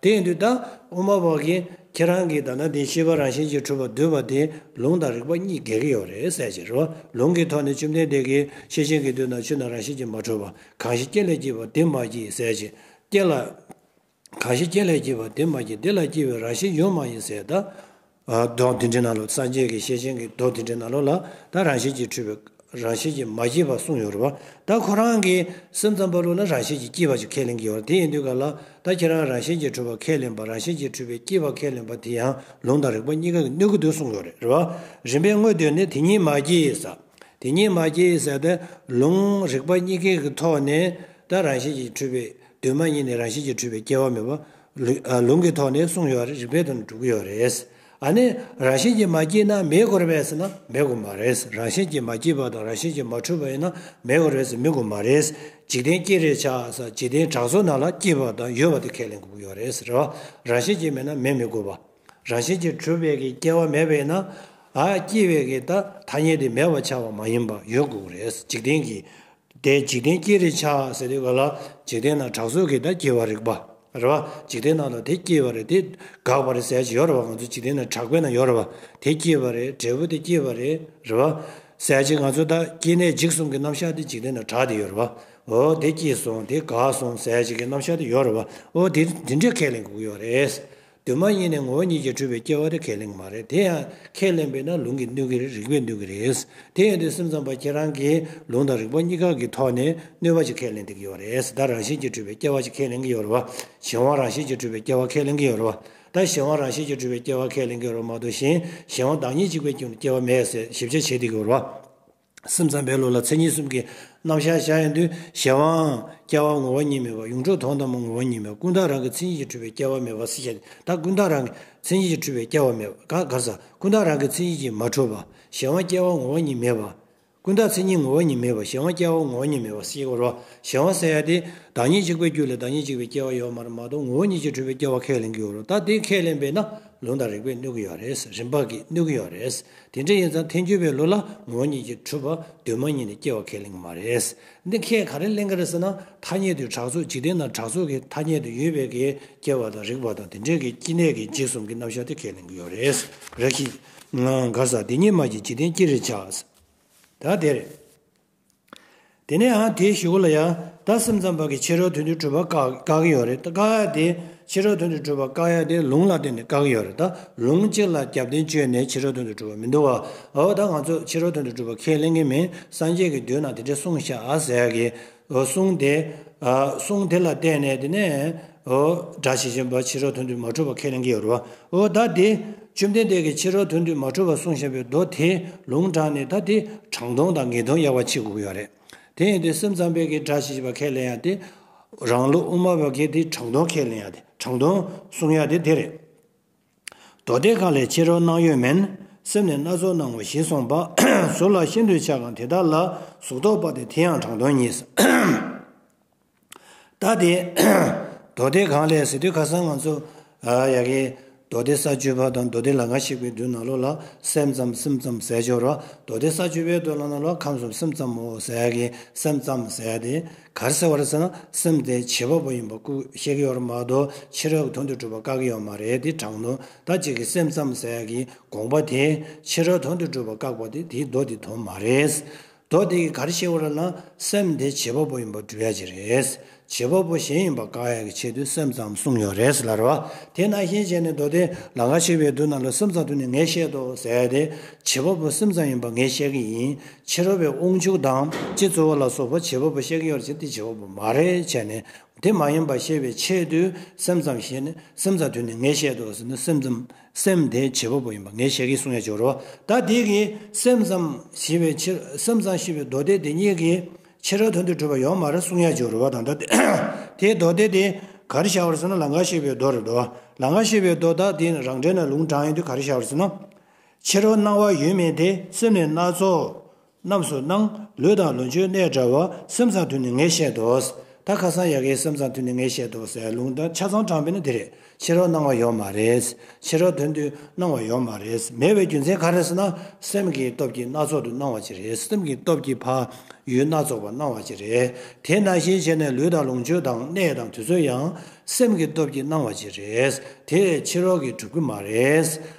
དེ་ཡིན་དུས་ད་དབུ་མ་པ་གིས་ཁྱེད་རང་གིས་ད་ནི་དེ་ཤེས་པ་རང་བཞིན་གྱིས་གྲུབ་པར་འདོད་པ་དེ་ལུང་དང་རིགས་པ་གཉིས་འགལ་གྱི་ཡོད་རེད་ཟེར་གྱི་རེད་བ། ལུང་གི་ཐོག་ནས་བཅོམ་ལྡན་འདས་ཀྱིས་ཤེར་ཕྱིན་གྱི་དུས་ན་ཆོས་རྣམས་རང་བཞིན་གྱིས་མ་གྲུབ་པ། གང་ཞིག་རྐྱེན་ལས་སྐྱེས་པ་དེ་མ་སྐྱེས་ཟེར་གྱི། རྐྱེན་ལ། གང་ཞིག་རྐྱེན་ལས་སྐྱེས་པ་དེ་མ་སྐྱེས། དེ་ལ་སྐྱེ་བའི་རང་བཞིན་ཡོད་མ་ཡིན་ཟེར་ད། ཨ་མདོ་དེ་འདྲའི་ནང་ལོགས་སངས་རྒྱས་ཀྱི་ཤེར་ཕྱིན་གྱི་མདོ་དེ་འདྲའི་ནང་ལོགས་ལ་ད་རང་བཞིན་གྱིས་གྲུབ་པའི་རང་བཞིན་གྱིས་མ་སྐྱེས་པ་གསུངས་ཡོད་རེད་བ། ད་ཁོ་རང་གིས་སེམས་ཙམ་པ་ལོ་ན་རང་བཞིན་གྱིས་སྐྱེས་པ་ཞིག་ཁས་ལེན་གྱི་ཡོད་རེད། དེ་ཡིན་དུས་ག་ལ་ད་ཁྱེད་རང་རང་བཞིན་གྱིས་གྲུབ་པ་ཁས་ལེན་པ་རང་བཞིན་གྱིས་གྲུབ་པའི་སྐྱེས་པ་ཁས་ལེན་པ་དེ་ཡང་ལུང་དང་རིགས་པ་གཉིས་ཀ་གིས་གནོད་ཀྱི་འདུག་གསུངས་ཡོད་རེད་རེད་བ། རིམ་པས་དངོས་འདོད་ནི་དེ་ཉིད་མ་སྐྱེས་ཟེར། དེ་ཉིད་མ་སྐྱེས་ཟེར་ཏེ་ལུང་རིགས་པ་གཉིས་ཀའི་གི་ཐོག་ནས་ད་རང་བཞིན་གྱིས་གྲུབ་པའི་གདོད་མ་ཉིད་ནས་རང་བཞིན་གྱིས་གྲུབ་པའི་སྐྱེ་བ་མེད་པ། ལུ་ཨ་ལུང་གི་ཐོག་ནས་གསུངས་ཡོད་རེད། རིགས་པའི་ཐོག་ནས་གྲུབ་ཀྱི་ཡོད་རེད། ཨ་ནི་རང་བཞིན་གྱིས་མ་སྐྱེས་ན་མེད་དགོས་རེད་པས་ཟེར་ན་མེད་དགོས་མ་རེད། རང་བཞིན་གྱིས་མ་སྐྱེས་པ་དང་རང་བཞིན་གྱིས་མ་གྲུབ་པ་ཡིན་ན་མེད་དགོས་རེད་ཟེར་མི་དགོས་མ་རེད། འཇིག་རྟེན་སྐྱེ་རེ་ཆགས་ས་འཇིག་རྟེན་གྲགས་ཚོགས་ནང་ལ་སྐྱེས་པ་དང་ཡོད་པ་དེ་ཁས་ལེན་དགོས་ཀྱི་ཡོད་རེད་ཟེར་བ། རང་བཞིན་གྱིས་མེད་ན་མེད་མི་དགོས་པ། རང་བཞིན་གྱིས་གྲུབ་པའི་གི་སྐྱེ་བ་མེད་པས་ན། ཨ་སྐྱེ་བའི་གི་ད་ཐ་སྙད་དེ་མེད་པ་ཆགས་པ་མ་ཡིན་པ་ཡོད་དགོས་རེད། འཇིག་རྟེན་གྱི་དེ་འཇིག་རྟེན་སྐྱེ་རེ་ཆགས་ཟེར་དུས་ག་ལ་འཇིག་རྟེན་ན་གྲགས་ཚོགས་ཀྱི་ད་སྐྱེ་བ་རིག་པ། རེད་བ། འཇིག་རྟེན་ནང་ལ་དེ་སྐྱེས་པ་རེད། དེ་འགག་པ་རེད་ཟེར་ཡ་ཅིག་ཡོད་རེད་བ། ང་ཚོ་འཇིག་རྟེན་ནང་གྲགས་པའི་ནང་ཡོད་རེད་བ། དེ་སྐྱེས་པ་རེད། འབྲས་བུ་དེ་སྐྱེས་པ་རེད། རེད་བ། ཟེར་ཡ་ཅིག་ང་ཚོ་ད་སྐྱེ་གནས་འཇིག་གསུམ་གྱི་རྣམ་གཞག་དེ་འཇིག་རྟེན་ནང་གྲགས་བསྡད་ཡོད་རེད་བ། འོ་དེ་སྐྱེས་སོང་། དེ་འགག་སོང་ཟེར་ཡ་ཅིག་གི་རྣམ་གཞག་དེ་ཡོད་རེད་བ། འོ་དེ་དེ་འདྲས་ཁས་ལེན་དགོས་ཀྱི་ཡོད་རེད། དོན་མ་ཡིན་ནས་ངོ་བོ་ཉིད་ཀྱིས་གྲུབ་པའི་སྐྱེ་བ་དེ་ཁས་ལེན་གྱི་མ་རེད། དེ་ཡང་ཁས་ལེན་པས་ན་ལུང་གིས་གནོད་ཀྱི་རེད། རིགས་པས་གནོད་ཀྱི་རེད། དེ་ཡིན་དུས་སེམས་ཙམ་པ་ཁྱེད་རང་གིས་ལུང་དང་རིགས་པ་གཉིས་ཀ་གི་ཐོག་ནས་གནོད་པ་ཅིག་ཁས་ལེན་བསྡད་ཀྱི་ཡོད་རེད། ད་རང་བཞིན་གྱིས་གྲུབ་པའི་སྐྱེ་བ་ཅིག་ཁས་ལེན་གྱི་ཡོད་རེད་བ། གཞན་དབང་རང་བཞིན་གྱིས་གྲུབ་པའི་སྐྱེ་བ་ཁས་ལེན་གྱི་ཡོད་རེད་བ། ད་གཞན་དབང་རང་བཞིན་གྱིས་གྲུབ་པའི་སྐྱེ་བ་ཁས་ལེན་གྱི་ཡོད་རེད་མ་གཏོགས། གཞན་གཞན་དབང་བདག་ཉིད་གཅིག་པའི་རྒྱུ་ནས་སྐྱེ་བ་མེད་ཟེར་ཞིབ་ཆ་བྱེད་བསྡད་ཀྱི་ཡོད་རེད་བ། སེམས་ཙམ་པའི་ལུགས་ལ་མཚན་ཉིད་གསུམ་གྱི་རྣམ་གཞག་བཞག་ཡོང་དུས། གཞན་དབང་སྐྱེ་བ་ངོ་བོ་ཉིད་མེད་པ། ཡོངས་གྲུབ་དོན་དམ་པ་ངོ་བོ་ཉིད་མེད་པ། ཀུན་བརྟགས་རང་གི་མཚན་ཉིད་ཀྱིས་གྲུབ་པའི་སྐྱེ་བ་མེད་པ་ཟེར་བཤད། ད་ཀུན་བརྟགས་རང་གི་མཚན་ཉིད་ཀྱིས་གྲུབ་པའི་སྐྱེ་བ་མེད་པ་ག་ག་རེ་ཟེར། ཀུན་བརྟགས་རང་གི་མཚན་ཉིད་ཀྱིས་མ་གྲུབ་པ། གཞན་དབང་སྐྱེ་བ་ངོ་བོ་ཉིད་མེད་པ། ཀུན་བརྟགས་མཚན་ཉིད་ངོ་བོ་ཉིད་མེད་པ། གཞན་དབང་སྐྱེ་བ་ངོ་བོ་ཉིད་མེད་པ་ཟེར་གྱི་ཡོད་རེད་བ། གཞན་དབང་ཟེར་ཡ་དེ་བདག་ཉིད་གཅིག་པའི་རྒྱུད་ལ་བདག་ཉིད་གཅིག་པའི་སྐྱེ་བ་ཡོད་མ་རེད་མ་གཏོགས། ངོ་བོ་ཉིད་ཀྱིས་གྲུབ་པའི་སྐྱེ་བ་ཁས་ལེན་གྱི་ཡོད་རེད། ད་དེ་ཁས་ལེན་པས་ན་ལུང་དང་རིགས་པས་གནོད་ཀྱི་ཡོད་རེད། རིམ་པ་གིས་གནོད་ཀྱི་ཡོད་རེད། དེ་འདྲ་ཡིན་ཙང་ཐལ་འགྱུར་བའི་ལུགས་ལ་ངོ་བོ་ཉིད་ཀྱིས་གྲུབ་པ་གདོད་མ་ཉིད་ནས་སྐྱེ་བ་ཁས་ལེན་གྱི་མ་རེད། འདི་ཁས་ག་རེ་ལེན་གྱི་རེད་ཟེར་ན། ཐ་སྙད་དུ་གྲགས་ཚོགས། འཇིག་རྟེན་ན་གྲགས་ཚོགས་ཀྱི་ཐ་སྙད་དུ་ཡོད་པའི་གི་སྐྱེ་བ་དང་རིགས་པ་དང་དེ་འདྲའི་གི་སྐྱེ་གནས་ཀྱི་འཇིག་གསུམ་གྱི་རྣམ་གཞག་དེ་ཁས་ལེན་གྱི་ཡོད་རེད། རེད་ཤི། ང་ག་ས་དེ་ཉིད་མ་སྐྱེས་འཇིག་རྟེན་སྐྱེ་རིགས་ཆགས། ད་དེ་རེད། དེ་ནས་ཨ་དེའི་གཞུག་ལ་ཡ། ད་སེམས་ཙམ་པ་གིས་ཕྱི་རོལ་དོན་དུ་གྲུབ་པ་བཀག་བཀག་གི་ཡོད་རེད། ད་བཀག་ཡ་དེ། ཕྱི་རོལ་དོན་དུ་གྲུབ་པ་བཀག་ཡ་དེ་ལུང་ལ་བརྟེན་ནས་བཀག་གི་ཡོད་རེད། ད་ལུང་གཅིག་ལ་རྒྱབ་རྟེན་བཅོལ་ནས་ཕྱི་རོལ་དོན་དུ་གྲུབ་པ་མི་འདུག་བ། འོ་ད་ང་ཚོ་ཕྱི་རོལ་དོན་དུ་གྲུབ་པ་ཁས་ལེན་གྱི་མིན། སངས་རྒྱས་ཀྱི་མདོའི་ནང་དེ་འདྲ་གསུངས་ཤག་ཟེར་ཡ་གི། འོ་གསུང་དེ། ཨ་གསུང་དེ་ལ་བརྟེན་ནས་དེ་ནས། འོ་སྒྲ་ཇི་བཞིན་པ་ཕྱི་རོལ་དོན་དུ་མ་གྲུབ་པ་ཁས་ལེན་གྱི་ཡོད་རེད་བ། འོ་ད་དེ་བཅོམ་ལྡན་འདས་ཀྱིས་ཕྱི་རོལ་དོན་དུ་མ་གྲུབ་པ་གསུངས་བཞག་པའི་མདོ་དེ་ལུང་དྲངས་ནས། ད་དེ་དྲང་དོན་དང་ངེས་དོན་དབྱེ་བ་ཕྱེ་དགོས་ཀྱི་ཡོད་རེད། དེ་ཡིན་དུས་སེམས་ཙམ་པས་ཀྱི་སྒྲ་ཇི་བཞིན་པ་ཁས་ལེན་ཡ་དེ། རང་ལུགས་དབུ་མ་པ་གིས་དེ་དྲང་དོན་ཁས་ལེན་ཡ་དེ། དྲང་དོན་གསུང་ཡ་དེ་དེ་རེད། མདོ་སྡེ་གང་ལས་ཕྱི་རོལ་སྣང་ཡོད་མིན། སེམས་ནི་སྣ་ཚོགས་སྣང་ངོ་ཞེས་གསུངས་པ། གཟུགས་ལ་ཤིན་ཏུ་ཆགས་གང་དེ་དག་ལ། གཟུགས་རྟོག་པ་སྟེ་དེ་ཡང་དྲང་དོན་ཉིད། ད་དེ་མདོ་སྡེ་གང་ལས་ཟེར་དུས། ཁ་སང་ང་ཚོ་ཨ་ཡ་གི་མདོ་སྡེ་ས་བཅུ་པ་དང་མདོ་སྡེ་ལང་ཀ་གཤེགས་པའི་མདོའི་ནང་ལོགས་ལ་སེམས་ཙམ་སེམས་ཙམ་ཟེར་ཅིག་ཡོད་རེད། མདོ་སྡེ་ས་བཅུ་པའི་མདོའི་ནང་ལོགས་ལ་ཁམས་གསུམ་སེམས་ཙམ་མོ་ཟེར་ཡ་གི། སེམས་ཙམ་ཟེར་ཡ་དེ་ག་རེ་ཟེར་བ་རེད་ཟེར་ན། སེམས་དེ་བྱེད་པ་པོ་ཡིན་པ་ཀུན་བཤད་ཀྱི་ཡོད་རེད་མ་གཏོགས། ཕྱི་རོལ་གྱི་དོན་དུ་གྲུབ་པ་བཀག་གི་ཡོད་མ་རེད། དེ་དྲང་དོན། ད་གཅིག་གི་སེམས་ཙམ་ཟེར་ཡ་གི་དགོངས་པ་དེ་ཕྱི་རོལ་དོན་དུ་གྲུབ་པ་བཀག་པ་དེ་དེའི་མདོ་དེ་དོན་མ་རེད། མདོ་དེ་གིས་ག་རེ་བཤད་པ་རེད་ལབ་ན། སེམས་དེ་བྱེད་པ་པོ་ཡིན་པ་སྒྲུབ་ཡ་ཅིག་རེད། བྱེད་པ་པོ་གཞན་ཡིན་པ་བཀག་ཡ་གི་ཆེད་དུ་སེམས་ཙམ་གསུངས་ཡོད་རེད་ལབ་རེད་བ། དེ་ནང་བཞིན་བྱས་ནས་མདོ་སྡེ་ལང་ཀ་གཤེགས་པའི་མདོའི་ནང་ལ། སེམས་ཙམ་དོན་ནི་ངས་བཤད་དོ་ཟེར་ཡ་དེ། བྱེད་པ་པོ་སེམས་ཙམ་ཡིན་པ་ངས་བཤད་ཀྱི་ཡིན། ཕྱི་རོལ་པའི་དབང་ཕྱུག་དང་སྤྱི་གཙུག་པ་ལ་སོགས་པ་བྱེད་པ་པོ་བཤད་ཀྱི་ཡོད་རེད་ཅེས། དེ་བྱེད་པ་པོ་མ་རེད་བྱས་ནས། དེ་མ་ཡིན་པ་བཤད་པའི་ཆེད་དུ་སེམས་ཙམ་བཤད་ནས། སེམས་ཙམ་དོན་ནི་ངས་བཤད་དོ་ཟེར་ནས། སེམས་ཙམ། སེམས་དེ་བྱེད་པ་པོ་ཡིན་པ་ངས་བཤད་ཀྱི་གསུང་ཡ་ཅིག་ཡོད་རེད་བ། ད་དེ་གིས་སེམས་ཙམ་ཞེས་པའི་ཕྱིར། སེམས་ཙམ་ཞེས་པའི་མདོ་སྡེ་དེ་ཉིད་ཀྱིས་ཕྱི་རོལ་དོན་དུ་གྲུབ་པ་ཡོད་མ་རེད་གསུང་ཡ་ཅིག་ཡོད་རེད་བ། ད་ལྟ་དེ་མདོ་སྡེ་དེ་ག་རེ་བཞག་པ་རེད་ཟེར་ན། ལང་ཀ་གཤེགས་པའི་མདོ་རེད་དོ། ལང་ཀ་གཤེགས་པའི་མདོ་ད་དེ་རང་འགྲེལ་ནས་ལུང་དྲངས་ཡོང་དུས་ག་རེ་བཞག་པ་རེད་ཟེར་ན། ཕྱི་རོལ་སྣང་བ་ཡོད་མིན་ཏེ། སེམས་ནི་སྣ་ཚོགས་རྣམས་སུ་སྣང་། ལུས་དང་ལོངས་སྤྱོད་གནས་འདྲ་བ། སེམས་ཙམ་དོན་ནི་ངས་བཤད་དོ། ད་ཁ་སང་ཡ་གིའི་སེམས་ཙམ་དོན་ནི་ངས་བཤད་དོ་ཟེར་ལུང་ད་ཆ་ཚང་དྲངས་པས་ན་དེ་རེད། ཕྱི་རོལ་སྣང་བ་ཡོད་མ་རེད། ཕྱི་རོལ་དོན་དུ་སྣང་བ་ཡོད་མ་རེད། མེད་པའི་རྒྱུ་མཚན་ག་རེ་ཟེར་ན། སེམས་ཀྱི་སྟོབས་ཀྱིས་སྣ་ཚོགས་སུ་སྣང་བ་ཅིག་རེད། སེམས་ཀྱི་སྟོབས་ཀྱིས་ཕར་ཡུལ་སྣ་ཚོགས་པ་སྣང་བ་ཅིག་རེད། དེ་ནང་བཞིན་བྱས་ནས་ལུས་དང་ལོངས་སྤྱོད་དང་གནས་དང་དེ་ཚོ་ཡང་སེམས་ཀྱི་སྟོབས་ཀྱིས་སྣང་བ་ཅིག་རེད། དེ་ཕྱི་རོལ་གྱིས་གྲུབ་ཀྱི་མ་རེད།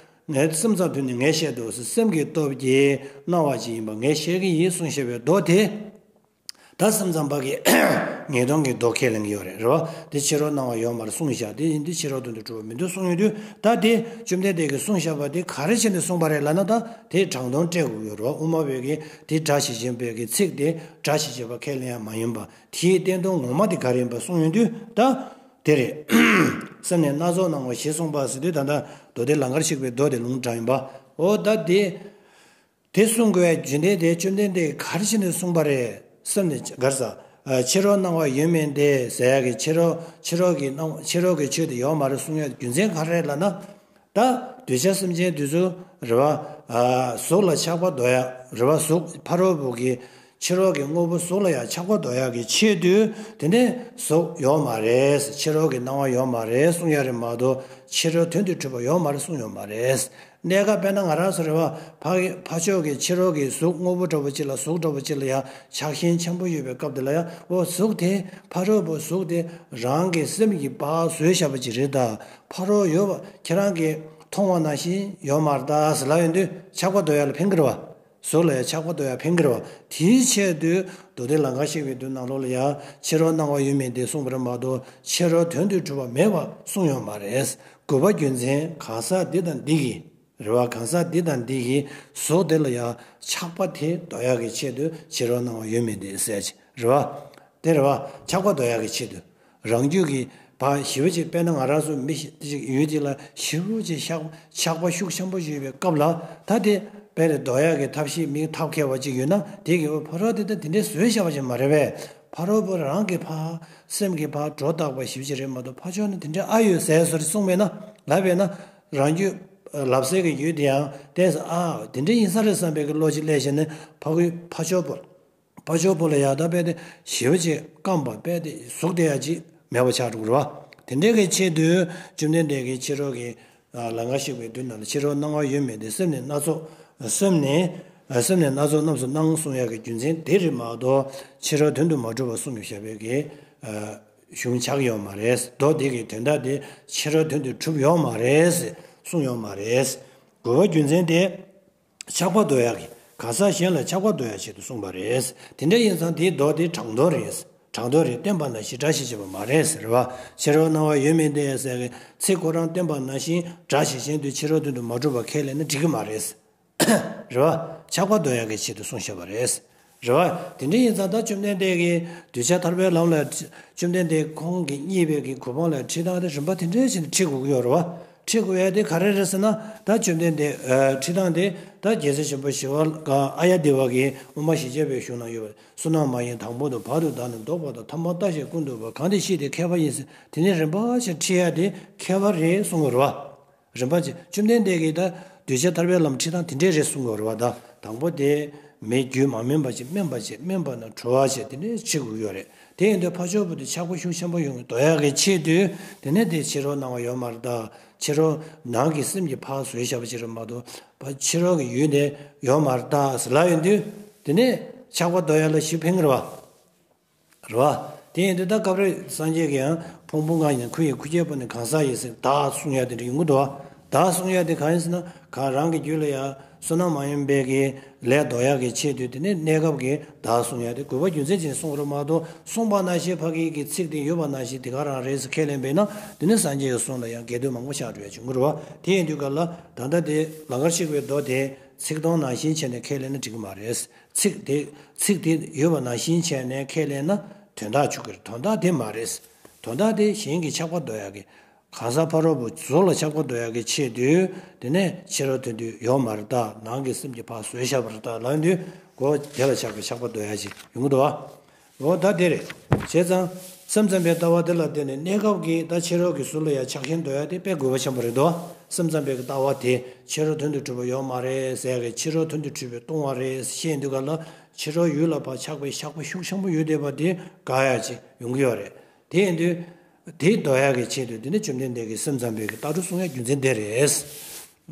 ངས་སེམས་ཙམ་དོན་ནི་ངས་བཤད་དོ་ཟེར། སེམས་ཀྱི་སྟོབས་ཀྱིས་སྣང་བ་ཅིག་ཡིན་པ་ངས་བཤད་ཀྱི་ཡིན་གསུངས་བཞག་པའི་མདོ་དེ། ད་སེམས་ཙམ་པ་གིས་ངེས་དོན་གྱི་མདོ་ཁས་ལེན་གྱི་ཡོད་རེད། རེད་བ། དེ་ཕྱི་རོལ་སྣང་བ་ཡོད་མ་རེད་གསུངས་བཞག་དེ་ཡིན་དུས་ཕྱི་རོལ་དོན་དུ་གྲུབ་པ་མི་འདུག་གསུངས་ཡོང་དུས། ད་དེ་བཅོམ་ལྡན་འདས་ཀྱིས་གསུངས་བཞག་པ་དེ་ག་རེ་བྱས་ནས་གསུངས་པ་རེད་ལབ་ན། ད་དེ་དྲང་དོན་སྤྲད་དགོས་ཀྱི་ཡོད་རེད་བ། དབུ་མ་པའི་གི་དེ་སྒྲ་ཇི་བཞིན་པའི་གི་ཚིག་དེ། སྒྲ་ཇི་བཞིན་པ་ཁས་ལེན་ཡ་མ་ཡིན་པ། དེའི་བསྟན་དོན་ངོ་མ་དེ་ག་རེ་ཡིན་པ་གསུངས་ཡོང་དུས་ད། དེ་རེད། སེམས་ནི་སྣ་ཚོགས་སྣང་ངོ་ཞེས་གསུངས་པ་ཟེར་དུས། ད་ལྟ་མདོ་སྡེ་ལང་ཀར་གཤེགས་པའི་མདོ་དེ་ལུང་དྲངས་ཡིན་པ། འོ་ད་དེ། དེ་གསུང་དགོས་པའི་རྒྱུ་མཚན་དེ་བཅོམ་ལྡན་འདས་ག་རེ་བྱས་ནས་གསུངས་པ་རེད། སེམས་ནི་ག་རེ་ཟ། ཕྱི་རོལ་སྣང་བ་ཡོད་མིན་ཏེ་ཟེར་ཡ་གི་ཕྱི་རོལ། ཕྱི་རོལ་གྱི་སྣང་། ཕྱི་རོལ་གྱི་ཆོས་དེ་ཡོད་མ་རེད་གསུང་ཡ་རྒྱུ་མཚན་ག་རེ་རེད་ལབ་ན། ད་གདུལ་བྱ་སེམས་ཅན་དེ་ཚོ་རེད་བ། གཟུགས་ལ་ཆགས་པ་འདོར་ཡ་རེད་བ། གཟུགས་ཕ་རོལ་པོ་གི། ཕྱི་རོལ་གྱི་དངོས་པོ་གཟུགས་ལ་ཡང་ཆགས་པ་འདོར་ཡག་གི་ཆེད་དུ། དེ་ནས་གཟུགས་ཡོད་མ་རེད། ཕྱི་རོལ་གྱི་སྣང་བ་ཡོད་མ་རེད་གསུང་ཡ་རེད་མ་གཏོགས། ཕྱི་རོལ་དོན་དུ་གྲུབ་པ་ཡོད་མ་རེད་གསུང་ཡོད་མ་རེད། གནས་སྐབས་དཔེར་ན་ང་རང་ཚོ་རེད་བ། ཕ་གི་ཕ་ཕྱོགས་ཀྱི་ཕྱི་རོལ་གྱི་གཟུགས་དངོས་པོ་འདྲ་པོ་ཅིག་ལ་གཟུགས་འདྲ་པོ་ཅིག་ལ་ཡང་ཆགས་ཞེན་ཆེན་པོ་ཡོད་པའི་སྐབས་དེ་ལ་ཡང་འོ་གཟུགས་དེ་ཕ་རོལ་པོ་གཟུགས་དེ་རང་གི་སེམས་ཀྱིས་ཕར་བཟོས་བཞག་པ་ཅིག་རེད་ད། ཕ་རོལ་ཡོད་པ་ཁྱེད་རང་གིས་མཐོང་བ་ནང་བཞིན་ཡོད་མ་རེད་ད་ཟེར་ལབ་ཡོང་དུས་ཆགས་པ་འདོར་ཡ་ལ་ཕན་གི་རེད་བ། གཟུགས་ལ་ཡང་ཆགས་པ་འདོར་ཡ་ཕན་གི་རེད་བ། དེའི་ཆེད་དུ་མདོ་སྡེ་ལང་ཀར་གཤེགས་པའི་མདོའི་ནང་ལོགས་ལ་ཡང་ཕྱི་རོལ་སྣང་བ་ཡོད་མིན་ཏེ་གསུངས་པ་རེད་མ་གཏོགས་ཕྱི་རོལ་དོན་དུ་གྲུབ་པ་མེད་པ་གསུངས་ཡོད་མ་རེད། དགོས་པ་རྒྱུ་མཚན་གང་ཟག་འདི་དང་འདི་གིས། རེད་བ། གང་ཟག་འདི་དང་འདི་གིས་གཟུགས་དེ་ལ་ཡང་ཆགས་པ་དེ་འདོར་ཡག་གི་ཆེད་དུ་ཕྱི་རོལ་སྣང་བ་ཡོད་མིན་ཏེ་ཟེར་ཅིག་རེད་བ། དེ་རེད་བ། ཆགས་པ་འདོར་ཡག་གི་ཆེད་དུ། རང་རྒྱུད་ཀྱི་བ་ཞི་བ་ཅིག་དཔེར་ན་ང་རང་ཚོ་མི་ཞིག་ཅིག་ཡུལ་ཅིག་ལ་ཞི་བ་ཅིག་ཆགས་ཆགས་པ་ཤུགས་ཆེན་པོ་ཞིག་ཡོད་པའི་སྐབས་ལ་ད་དེ་དཔེ་རེད་འདོར་ཡག་གི་ཐབས་ཤེས་མི་ཐབས་མཁས་པ་ཅིག་ཡོད་ན་དེ་གི་ཕ་རོལ་དེ་ད་དེ་འདྲའི་བཟོས་བཞག་པ་ཅིག་མ་རེད་པས། ཕ་རོལ་པོ་རང་གི་ཕ་སེམས་ཀྱི་ཕ་སྒྲོ་བཏགས་པ་ཞི་བ་ཅིག་རེད་མ་གཏོགས་ཕ་ཕྱོགས་ནི་དེ་འདྲའི་ཨ་ཡོད་ཟེར་སོ་རེ་གསུངས་པས་ན་ལབ་པས་ན་རང་རྒྱུད་ལབ་སའི་གི་ཡུལ་དེ་ཡང་ཏོག་ཙམ་ཨ་དེ་འདྲ་ཡིན་ས་རེད་བསམ་པའི་གི་བློ་ཅིག་སླེབས་བྱས་ནས་ཕ་གི་ཕ་ཕྱོགས་པོ། ཕ་ཕྱོགས་པོ་ལ་ཡང་ད་དཔེ་དེ་ཞི་བ་ཅིག་བསྐམས་པ་དཔེ་དེ་གཟུགས་དེ་ཡང་ཅིག་མེད་པ་ཆགས་འགྲོ་གི་རེད་བ། དེ་འདྲའི་གི་ཆེད་དུ་བཅོམ་ལྡན་འདས་ཀྱིས་ཕྱི་རོལ་གྱི་ལང་ཀར་གཤེགས་པའི་མདོའི་ནང་ལ་ཕྱི་རོལ་སྣང་བ་ཡོད་མིན་ཏེ་སེམས་ནི་སྣ་ཚོགས་སེམས་ནི་སེམས་ནི་སྣ་ཚོགས་རྣམས་སུ་སྣང་གསུང་ཡག་གི་རྒྱུ་མཚན་དེ་རེད་མ་གཏོགས་ཕྱི་རོལ་དོན་དུ་མ་གྲུབ་པ་གསུངས་ཡོད་བཞག་པའི་གི་གཞུང་ཆགས་ཡོད་མ་རེད། མདོ་འདི་གི་དོན་དག་དེ་ཕྱི་རོལ་དོན་དུ་གྲུབ་ཡོད་མ་རེད་གསུངས་ཡོད་མ་རེད། དགོས་པ་རྒྱུ་མཚན་དེ། ཆགས་པ་འདོར་ཡག་གི་གང་ཟག་གཞན་ལ་ཆགས་པ་འདོར་ཡག་ཆེད་དུ་གསུངས་པ་རེད། དེ་འདྲ་ཡིན་ཙང་དེའི་མདོ་དེ་དྲང་དོན་རེད། དྲང་དོན་རེད། བསྟན་པ་ནང་བཞིན་སྒྲ་ཞེས་བྱ་བ་མ་རེད་ཟེར་བ། ཕྱི་རོལ་སྣང་བ་ཡོད་མིན་ཏེ་ཟེར་གི་ཚིག་ཁོ་རང་བསྟན་པ་ནང་བཞིན་སྒྲ་ཞིག་གཞན་དུ་ཕྱི་རོལ་དོན་དུ་མ་གྲུབ་པ་ཁས་ལེན་ན་འགྲིག་གི་མ་རེད། རེད་བ། ཆགས་པ་འདོར་ཡག་གི་ཆེད་དུ་གསུངས་བཞག་པ་རེད། རེད་བ། དེ་འདྲ་ཡིན་ཙང་ད་བཅོམ་ལྡན་འདས་ཀྱིས་གདུལ་བྱ་ཐར་པའི་ལམ་ལ་བཅོམ་ལྡན་འདས་ཁོང་གིས་བརྙེས་པའི་གི་གོ་འཕང་ལ་ཁྲིད་སྟངས་དེ་རིམ་པ་དེ་འདྲའི་ཆེད་དུ་ཁྲིད་དགོས་ཀྱི་ཡོད་རེད་བ། ཁྲིད་དགོས་ཡ་དེ་ག་རེ་རེད་ཟེར་ན་ད་བཅོམ་ལྡན་འདས་ཨ་ཁྲིད་སྟངས་དེ་ད་རྒྱལ་སྲས་ཆེན་པོ་ཞི་བ་ལྷ་ཨཱརྱ་དེ་བ་གིས་དབུ་མ་བཞི་བརྒྱ་པའི་གཞུང་ན་ཡོད་པ། བསོད་ནམས་མ་ཡིན་དང་པོ་དང་བར་དུ་བདག་ནི་བཟློག་པ་དང་། ཐ་མ་ལྟ་ཞིག་ཀུན་བཏུས་པ། གང་དེ་ཤེས་དེ་མཁས་པ་ཡིན་ཟེར། དེ་ནས་རིམ་པ་བཞིན་ཁྲིད་ཡ་དེ་མཁས་པ་རེད་གསུང་གི་རེད་བ། རིམ་པ་བཞིན་བཅོམ་ལྡན་འདས་ཀྱིས་ད་གདུལ་བྱ་ཐར་པའི་ལམ་ཁྲིད་སྟངས་དེ་འདྲས་རེད་གསུང་གི་རེད་བ། ད་དང་པོ་དེ་མི་རྒྱུད་མ་སྨིན་པ་ཅིག་སྨིན་པ་ཅིག་སྨིན་པ་ན་གྲོལ་བ་བྱས་དེ་འདྲས་བྱེད་དགོས་ཀྱི་ཡོད་རེད། དེ་ཡིན་དུས་ཕ་ཕྱོགས་པོ་དེ་ཆགས་པ་ཤུགས་ཆེན་པོ་ཡོང་གི་འདོར་ཡག་གི་ཆེད་དུ་དེ་ནས་དེ་ཕྱི་རོལ་སྣང་བ་ཡོད་མ་རེད་ད། ཕྱི་རོལ་ནང་གི་སེམས་ཀྱི་ཕར་བཟོས་བཞག་པ་ཅིག་རེད་མ་གཏོགས་ཕ་ཕྱི་རོལ་གྱི་ཡུལ་དེ་ཡོད་མ་རེད་ད་ཟེར་ལབ་ཡོང་དུས་དེ་ནས་ཆགས་པ་འདོར་ཡག་ལ་ཞིབ་ཕན་གི་རེད་བ། རེད་བ། དེ་ཡིན་དུས་ད་སྐབས་རེ་སངས་རྒྱས་ཀྱིས་ཡང་ཕུང་པོ་ལྔ་ཡི་ནང་ཁུ་ཡི་ཁུ་སྐྱེས་པོ་ནི་གང་ཟག་ཡིན་ཟེར་བདག་གསུང་ཡ་དེ་འདྲ་ཡོང་གི་འདུག་བ། བདག་གསུང་ཡ་དེ་གང་ཡིན་ཟེར་ན་གང་རང་གི་རྒྱུད་ལ་ཡང་བསོད་ནམས་མ་ཡིན་པའི་གི་ལས་ལྡོག་ཡག་གི་ཆེད་དུ་དེ་ནས་གནས་སྐབས་ཀྱི་བདག་གསུང་ཡ་དེ་དགོས་པ་རྒྱུ་མཚན་ཅན་གསུང་རོགས་མ་གཏོགས་གསུངས་པ་ནང་བཞིན་ཕ་གི་གི་ཚིག་དེ་ཡོད་པ་ནང་བཞིན་དེ་ག་རང་རེད་ཟེར་ཁས་ལེན་པས་ན་དེ་ནི་སངས་རྒྱས་ཀྱི་གསུང་ལ་ཡང་འགལ་འདུ་མང་པོ་ཆགས་འགྲོ་ཡ་བྱུང་གི་རེད་བ། དེ་ཡིན་དུས་ག་ལ་ད་ལྟ་དེ་ལང་ཀར་གཤེགས་པའི་མདོ་དེ་ཚིག་སྟོང་ནང་བཞིན་བྱས་ནས་ཁས་ལེན་ན་འགྲིག་གི་མ་རེད། ཚིག་དེ་ཚིག་དེ་ཡོད་པ་ནང་བཞིན་བྱས་ནས་ཁས་ལེན་ན་དོན་དག་འཆུག་གི་རེད། དོན་དག་དེ་མ་རེད། དོན་དག་དེ་གཞན་གྱི་ཆགས་པ་འདོར་ཡག་གི་གང་ཟག་ཕ་རོལ་པོ་གཟུགས་ལ་ཆགས་པ་འདོར་ཡག་གི་ཆེད་དུ་དེ་ནས་ཕྱི་རོལ་དོན་དུ་ཡོད་མ་རེད་ད། ནང་གི་སེམས་ཀྱི་ཕར་བཟོས་བཞག་པ་རེད་ད་ལབ་དུས་སྒོ་དེ་ལ་ཆགས་པའི་ཆགས་པ་འདོར་ཡག་ཅིག་ཡོང་གི་འདུག་བ། འོ་ད་དེ་རེད། བྱས་ཙང་སེམས་ཙམ་པའི་ལྟ་བ་དེ་ལ་བརྟེན་ནས་གནས་སྐབས་ཀྱི་ད་ཕྱི་རོལ་གྱི་གཟུགས་ལ་ཡང་ཆགས་ཞེན་འདོར་ཡག་དེ་དཔེ་དགོས་པ་ཆེན་པོ་རེད་དོ། སེམས་ཙམ་པའི་ལྟ་བ་དེ་ཕྱི་རོལ་དོན་དུ་གྲུབ་པ་ཡོད་མ་རེད་ཟེར་གི་ཕྱི་རོལ་དོན་དུ་གྲུབ་པའི་སྟོང་པ་རེད་ཤེས་དུས་ག་ལ་ཕྱི་རོལ་ཡུལ་ལ་ཕར་ཆགས་པའི་ཆགས་པ་ཤུགས་ཆེན་པོ་ཡོད་བསྡད་པ་དེ་དགག་ཡག་ཅིག་ཡོང་གི་ཡོད་རེད། དེ་ཡིན་དུས་དེ་འདོར་ཡག་གི་ཆེད་དུ་དེ་ནི་བཅོམ་ལྡན་འདས་ཀྱིས་སེམས་ཙམ་པའི་གི་ལྟ་གྲུབ་གསུང་ཡག་རྒྱུ་མཚན་དེ་རེད།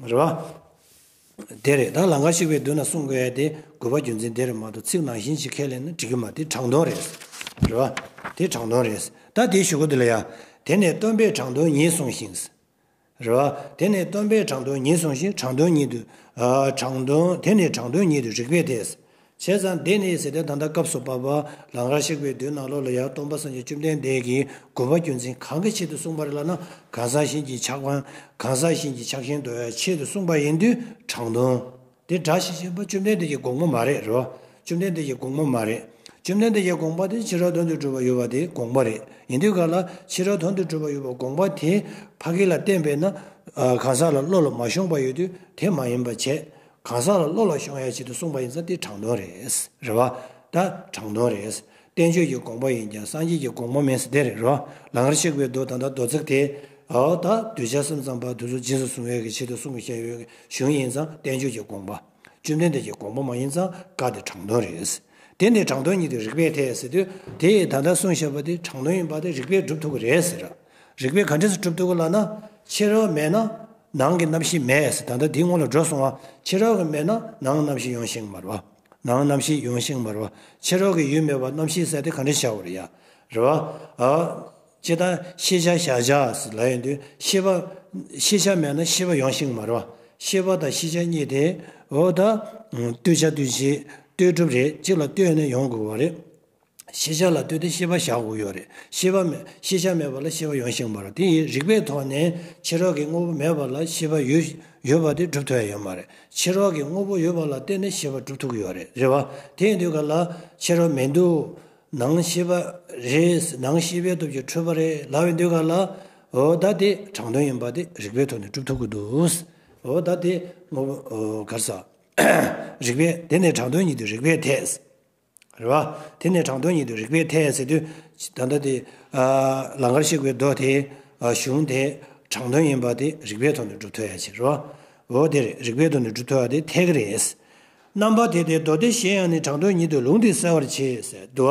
རེད་བ། དེ་རེད། ད་ལང་ཀར་གཤེགས་པའི་མདོ་ན་གསུང་དགོས་ཡ་དེ་དགོས་པ་རྒྱུ་མཚན་དེ་རེད་མ་གཏོགས་ཚིག་ནང་བཞིན་ཞིག་ཁས་ལེན་ན་འགྲིག་གི་མ་རེད། དེ་དྲང་དོན་རེད། རེད་བ། དེ་དྲང་དོན་རེད། ད་དེའི་གཞུག་གུ་དེ་ལ་ཡ། དེ་ནས་སྟོན་པས་དྲང་དོན་ཉིད་གསུངས་ཤིང་། རེད་བ། དེ་ནས་སྟོན་པས་དྲང་དོན་ཉིད་གསུངས་ཤིང་དྲང་དོན་ཉིད་དུ། ཨ། དྲང་དོན་དེ་ནས་དྲང་དོན་ཉིད་དུ་རིགས་པས་ཐལ། བྱས་ཙང་དེ་ནས་ཟེར་ཏེ་ད་ལྟ་སྐབས་སུ་བབ་པ་ལང་ཀར་གཤེགས་པའི་མདོའི་ནང་ལོགས་ལ་ཡང་སྟོན་པ་སངས་རྒྱས་བཅོམ་ལྡན་འདས་ཀྱིས་དགོས་པ་རྒྱུ་མཚན་གང་གི་ཆེད་དུ་གསུངས་པ་རེད་ལབ་ན་གང་ཟག་གཞན་གྱི་ཆགས་པ་གང་ཟག་གཞན་གྱི་ཆགས་ཞེན་འདོར་ཡ་ཆེད་དུ་གསུངས་པ་ཡིན་དུས་དྲང་དོན། དེ་སྒྲ་ཞིག་ཅེས་པ་བཅོམ་ལྡན་འདས་ཀྱི་དགོངས་པ་མ་རེད་རོ། བཅོམ་ལྡན་འདས་ཀྱི་དགོངས་པ་མ་རེད། བཅོམ་ལྡན་འདས་ཀྱི་དགོངས་པ་དེ་ཕྱི་རོལ་དོན་དུ་གྲུབ་པ་ཡོད་པ་དེ་དགོངས་པ་རེད། ཡིན་དུས་ག་ལ་ཕྱི་རོལ་དོན་དུ་གྲུབ་པ་ཡོད་པ་དགོངས་པ་དེ་ཕ་གི་ལ་བརྟེན་པས་ན་གང་ཟག་ལ་བློ་ལ་མ་ཤོང་པ་ཡོད་དུས་དེ་མ་ཡིན་པ་བྱས། གང་ཟག་ལ་བློ་ལ་ཤོང་ཡ་ཆེད་དུ་གསུངས་པ་ཡིན་ཙང་དེ་དྲང་དོན་རེད། རེད་བ། ད་དྲང་དོན་རེད། བསྟན་བཅོས་ཀྱི་དགོངས་པ་ཡིན་ཀྱང་སངས་རྒྱས་ཀྱི་དགོངས་པ་མིན་ཟེར་དེ་རེད་རོ། ལང་ཀར་གཤེགས་པའི་མདོ་ད་ལྟ་མདོ་ཚིག་དེ། འོ་ད་གདུལ་བྱ་སེམས་ཙམ་པ་དེ་ཚོ་རྗེས་སུ་བཟུང་བའི་གི་ཆེད་དུ་གསུངས་བཞག་ཡོད་གཞུང་ཡིན་ཙང་བསྟན་བཅོས་ཀྱི་དགོངས་པ། བཅོམ་ལྡན་འདས་ཀྱི་དགོངས་པ་མ་ཡིན་ཙང་བཀའ་དེ་དྲང་དོན་རེད། དེ་ནི་དྲང་དོན་ཉིད་དུ་རིགས་པས་ཐལ་ཟེར་དུས་དེ་ད་ལྟ་གསུངས་བཞག་པ་དེ་དྲང་དོན་ཡིན་པ་དེ་རིགས་པས་སྒྲུབ་ཐུབ་ཀྱི་རེད་ཟེར། རིགས་པས་ག་འདྲས་སུ་སྒྲུབ་ཐུབ་ཀྱི་ལབ་ན་ཕྱི་རོལ་མེད་ན། ནང་གི་རྣམ་ཤེས་མེད་ཟེར། ད་ལྟ་དེའི་སྔོན་ལ་འགྲོ་སོང་བ། ཕྱི་རོལ་གྱི་མེད་ན་ནང་རྣམ་ཤེས་ཡོང་ཤེས་མ་རེད་བ། ནང་རྣམ་ཤེས་ཡོང་ཤེས་མ་རེད་བ། ཕྱི་རོལ་གྱི་ཡུལ་མེད་པ་རྣམ་ཤེས་ཟེར་དེ་ག་འདྲ་བྱ་བ་རེད་ཡ། རེད་བ། ཨ། ཅི་ལྟར་ཤེས་བྱ་གཞལ་བྱ་ཟེར་ལབ་ཡོང་དུས་ཤེས་པ། ཤེས་བྱ་མེད་ན་ཤེས་པ་ཡོང་ཤེས་མ་རེད་བ། ཤེས་པ་དང་ཤེས་བྱ་གཉིས་དེ། འོ་ད། ལྟོས་བྱ་ལྟོས་བྱེད་ལྟོས་གྲུབ་རེད། གཅིག་ལ་ལྟོས་ནས་ཡོང་དགོས་པ་རེད། ཤེས་བྱ་ལ་ལྟོས་ཏེ་ཤེས་པ་བཞག་དགོས་ཡོད་རེད། ཤེས་པ་མེད། ཤེས་བྱ་མེད་པ་ལ་ཤེས་པ་ཡོང་ཤེས་མ་རེད། དེ་ཡིན་རིགས་པའི་ཐོག་ནས་ཕྱི་རོལ་གྱི་དངོས་པོ་མེད་པ་ལ་ཤེས་པ་ཡོད། ཡོད་པ་དེ་སྒྲུབ་ཐུབ་ཡ་ཡོད་མ་རེད། ཕྱི་རོལ་གྱི་དངོས་པོ་ཡོད་པ་ལ་བརྟེན་ནས་ཤེས་པ་སྒྲུབ་ཐུབ་ཀྱི་ཡོད་རེད། རེད་བ། དེ་ཡིན་དུས་ག་ལ་ཕྱི་རོལ་མི་འདུག་ནང་ཤེས་པ་རེད། ནང་ཤེས་པའི་སྟོབས་ཀྱིས་འཁྲུལ་པ་རེད་ལབ་ཡོང་དུས་ག་ལ། འོ་ད་དེ་དྲང་དོན་ཡིན་པ་དེ་རིགས་པའི་ཐོག་ནས་སྒྲུབ་ཐུབ་ཀྱི་འདུག་འོ་ད་དེ་དངོས་པོ། འོ་ག་རེ་ཟ། རིགས་པས་དེ་ནི་དྲང་དོན་ཉིད་དུ་རིགས་པས་འཐད། རེད་བ། དེ་ནི་དྲང་དོན་ཉིད་དུ་རིགས་པས་འཐད་ཟེར་དུས། ད་ལྟ་དེ། ཨ། ལང་ཀར་གཤེགས་པའི་མདོ་དེ། ཨ། གཞུང་དེ་དྲང་དོན་ཡིན་པ་དེ་རིགས་པའི་ཐོག་ནས་སྒྲུབ་ཐུབ་ཡ་ཅིག་རེད་བ། འོ་དེ་རེད། རིགས་པའི་ཐོག་ནས་སྒྲུབ་ཐུབ་ཡ་དེ་འཐད་ཀྱི་རེད། རྣམ་པ་དེ་སྟེ་མདོ་སྡེ་གཞན་ཡང་ནི། དྲང་དོན་ཉིད་དུ་ལུང་འདིས་གསལ་བར་བྱེད་ཟེར་འདུག་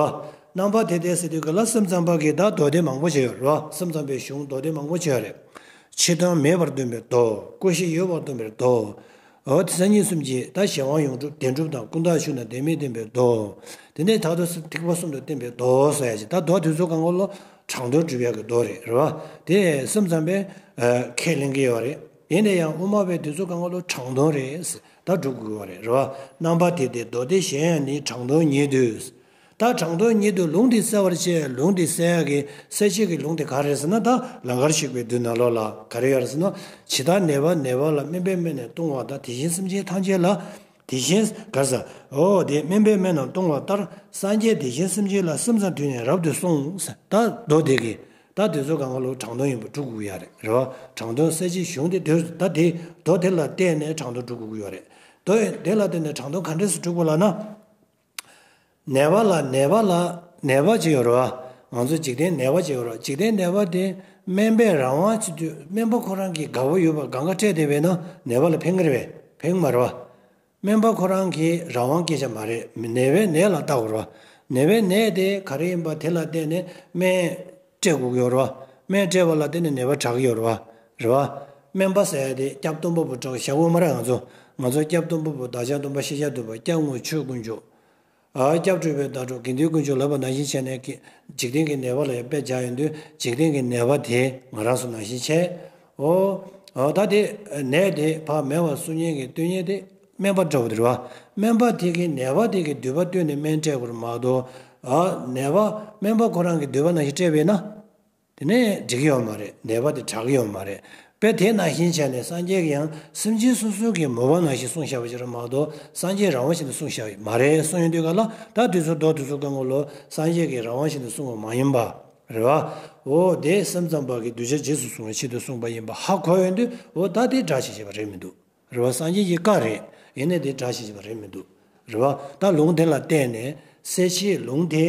བ། རྣམ་པ་དེ་སྟེ་ཟེར་དུས་ག་ལ་སེམས་ཙམ་པ་གིས་ད་མདོ་སྡེ་མང་པོ་བྱས་ཡོད་རེད་བ། སེམས་ཙམ་པའི་གཞུང་མདོ་སྡེ་མང་པོ་བྱས་ཡོད་རེད། ཕྱི་དོན་མེད་པར་སྟོན་པའི་མདོ། ཀུན་གཞི་ཡོད་པར་སྟོན་པའི་མདོ། འོ་དེ་མཚན་ཉིད་གསུམ་གྱི་ད་གཞན་དབང་ཡོངས་གྲུབ་བདེན་གྲུབ་དང་ཀུན་བརྟགས་ཆོས་རྣམས་བདེན་མེད་བསྟན་པའི་མདོ། དེ་ནས་ད་དུ་ཐེག་པ་གསུམ་དུ་བསྟན་པའི་མདོ་ཟེར་ཡ་ཅིག་ད་མདོ་དེ་ཚོ་གང་ག་ལོ་དྲང་དོན་སྒྲུབ་ཡག་གི་མདོ་རེད། རེད་བ། དེ་སེམས་ཙམ་པས་ཁས་ལེན་གྱི་ཡོད་རེད། ཡིན་ན་ཡང་དབུ་མ་པས་དེ་ཚོ་གང་ག་ལོ་དྲང་དོན་རེད། ད་སྒྲུབ་དགོས་པ་རེད། རེད་བ། རྣམ་པ་དེ་སྟེ་མདོ་སྡེ་གཞན་ཡང་ནི། དྲང་དོན་ཉིད་དུ། ད་དྲང་དོན་ཉིད་དུ་ལུང་འདིས་གསལ་བར་བྱེད། ལུང་འདིས་གསལ་ཡག་གི་གསལ་བྱེད་ཀྱི་ལུང་དེ་ག་རེ་རེད་ཟེར་ན། ད་ལང་ཀར་གཤེགས་པའི་མདོའི་ནང་ལོགས་ལ་ག་རེ་ཡོད་རེད་ཟེར་ན། ཇི་ལྟར་ནད་པ་ནད་པ་ལ། སྨན་པས་སྨན་ནི་གཏོང་བ་ལྟར། དེ་བཞིན་སེམས་ཅན་ཐམས་ཅད་ལ། དེ་བཞིན་ག་རེ་ཟེར། འོ་དེ་སྨན་པས་སྨན་རྣམས་གཏོང་བ་ལྟར། སངས་རྒྱས་དེ་བཞིན་སེམས་ཅན་ལ། སེམས་ཙམ་དུས་ནས་རབ་ཏུ་གསུངས། ད་མདོ་དེ་གི་ད་དེ་ཚོ་གང་ག་ལོ་དྲང་དོན་ཡིན་པ་སྒྲུབ་དགོས་ཡ་རེད། རེད་བ། དྲང་དོན་གསལ་བྱེད་གཞུང་དེ་དེ་ད་དེ་མདོ་དེ་ལ་བརྟེན་ནས་དྲང་དོན་སྒྲུབ་དགོས་ཀྱི་ཡོད་རེད། མདོ་དེ་ལ་བརྟེན་ནས་དྲང་དོན་ག་འདྲས་སེ་སྒྲུབ་དགོས་ལབ་ན། ནད་པ་ལ་ནད་པ་ལ་ནད་པ་ཅིག་ཡོད་རེད་བ། ང་ཚོ་འཇིག་རྟེན་ནད་པ་ཅིག་ཡོད་རེད་བ། འཇིག་རྟེན་ནད་པ་དེ་སྨན་པས་རང་དབང་བྱེད་དུས། སྨན་པ་ཁོ་རང་གིས་དགའ་པོ་ཡོད་པ་གང་ག་སྤྲད་བསྡད་པས་ན་ནད་པ་ལ་ཕན་གི་རེད་པས། ཕན་གི་མ་རེད་བ། སྨན་པ་ཁོ་རང་གིས་རང་དབང་སྐྱེ་ཆ་མ་རེད། ནད་པའི་ནད་ལ་བལྟ་དགོས་རེད་བ། ནད་པའི་ནད་དེ་ག་རེ་ཡིན་པ་དེ་ལ་བརྟེན་ནས་སྨན་སྤྲད་དགོས་ཀྱི་ཡོད་རེད་བ། སྨན་སྤྲད་པ་ལ་བརྟེན་ནས་ནད་པ་དྲག་གི་ཡོད་རེད་བ། རེད་བ། སྨན་པ་ཟེར་ཡ་དེ་སྐྱབས་སྟོན་པ་པོ་དྲག་བཞག་དགོས་མ་རེད། ང་ཚོ་ང་ཚོ་སྐྱབས་སྟོན་པ་པོ་བདག་ཅག་སྟོན་པ་ཤེས་བྱ་སྟོན་པ་སྐྱབས་དངོས་ཆོས་དཀོན་མཆོག་ཨ། སྐྱབས་སྤྲུལ་པའི་བདག་སྒྲུབ་དགེ་འདུན་དཀོན་མཆོག་ལབ་པ་ནང་བཞིན་བྱས་ནས་ཀྱི་འཇིག་རྟེན་གྱི་ནད་པ་ལ་ཡང་དཔེ་སྦྱར་ཡོང་དུས་འཇིག་རྟེན་གྱི་ནད་པ་དེ་ང་རང་ཚོ་ནང་བཞིན་བྱས། འོ། འོ་ད་དེ་ནད་དེ་ཕར་མེད་པ་སྲུང་མཁན་གྱི་སྟོན་མཁན་དེ་སྨན་པ་འདྲ་བོ་དེ་རེད་བ། སྨན་པ་དེ་གིས་ནད་པ་དེ་གི་འདོད་པ་བསྟུན་ནས་སྨན་སྤྲད་དགོས་རེད་མ་གཏོགས། ཨ། ནད་པ་སྨན་པ་ཁོ་རང་གི་འདོད་པ་ནང་བཞིན་སྤྲད་པས་ན། དེ་ནས་འགྲིག་གི་ཡོད་མ་རེད། ནད་པ་དེ་དྲག་གི་ཡོད་མ་རེད། དཔེ་དེ་ནང་བཞིན་བྱས་ནས་སངས་རྒྱས་ཀྱིས་ཡང་སེམས་ཅན་སོ་སོ་གི་མོས་པ་ནང་བཞིན་གསུངས་བཞག་པ་ཞིག་རེད་མ་གཏོགས་སངས་རྒྱས་རང་དབང་བྱས་ནས་གསུངས་བཞག་པ་མ་རེད། གསུངས་ཡོང་དུས་ག་ལ་ད་དུས་ཚོད་མདོ་དུས་ཚོད་སྐབས་ངོ་ལོ་སངས་རྒྱས་ཀྱིས་རང་དབང་བྱས་ནས་གསུངས་པ་མ་ཡིན་པ་རེད་བ། འོ་དེ་སེམས་ཙམ་པ་གིས་གདུལ་བྱ་རྗེས་སུ་བཟུང་བའི་ཆེད་དུ་གསུངས་པ་ཡིན་པ་ཧ་གོ་ཡོང་དུས། འོ་ད་དེ་འདྲ་ཞིག་བྱས་པ་རེད་མི་འདུག་རེད་བ། སངས་རྒྱས་ཀྱི་བཀའ་རེད། ཡིན་ནའི་དེ་འདྲ་ཞིག་བྱས་པ་རེད་མི་འདུག་རེད་བ། ད་ལུང་དེ་ལ་བརྟེན་ནས་གསལ་བྱེད་ལུང་དེ་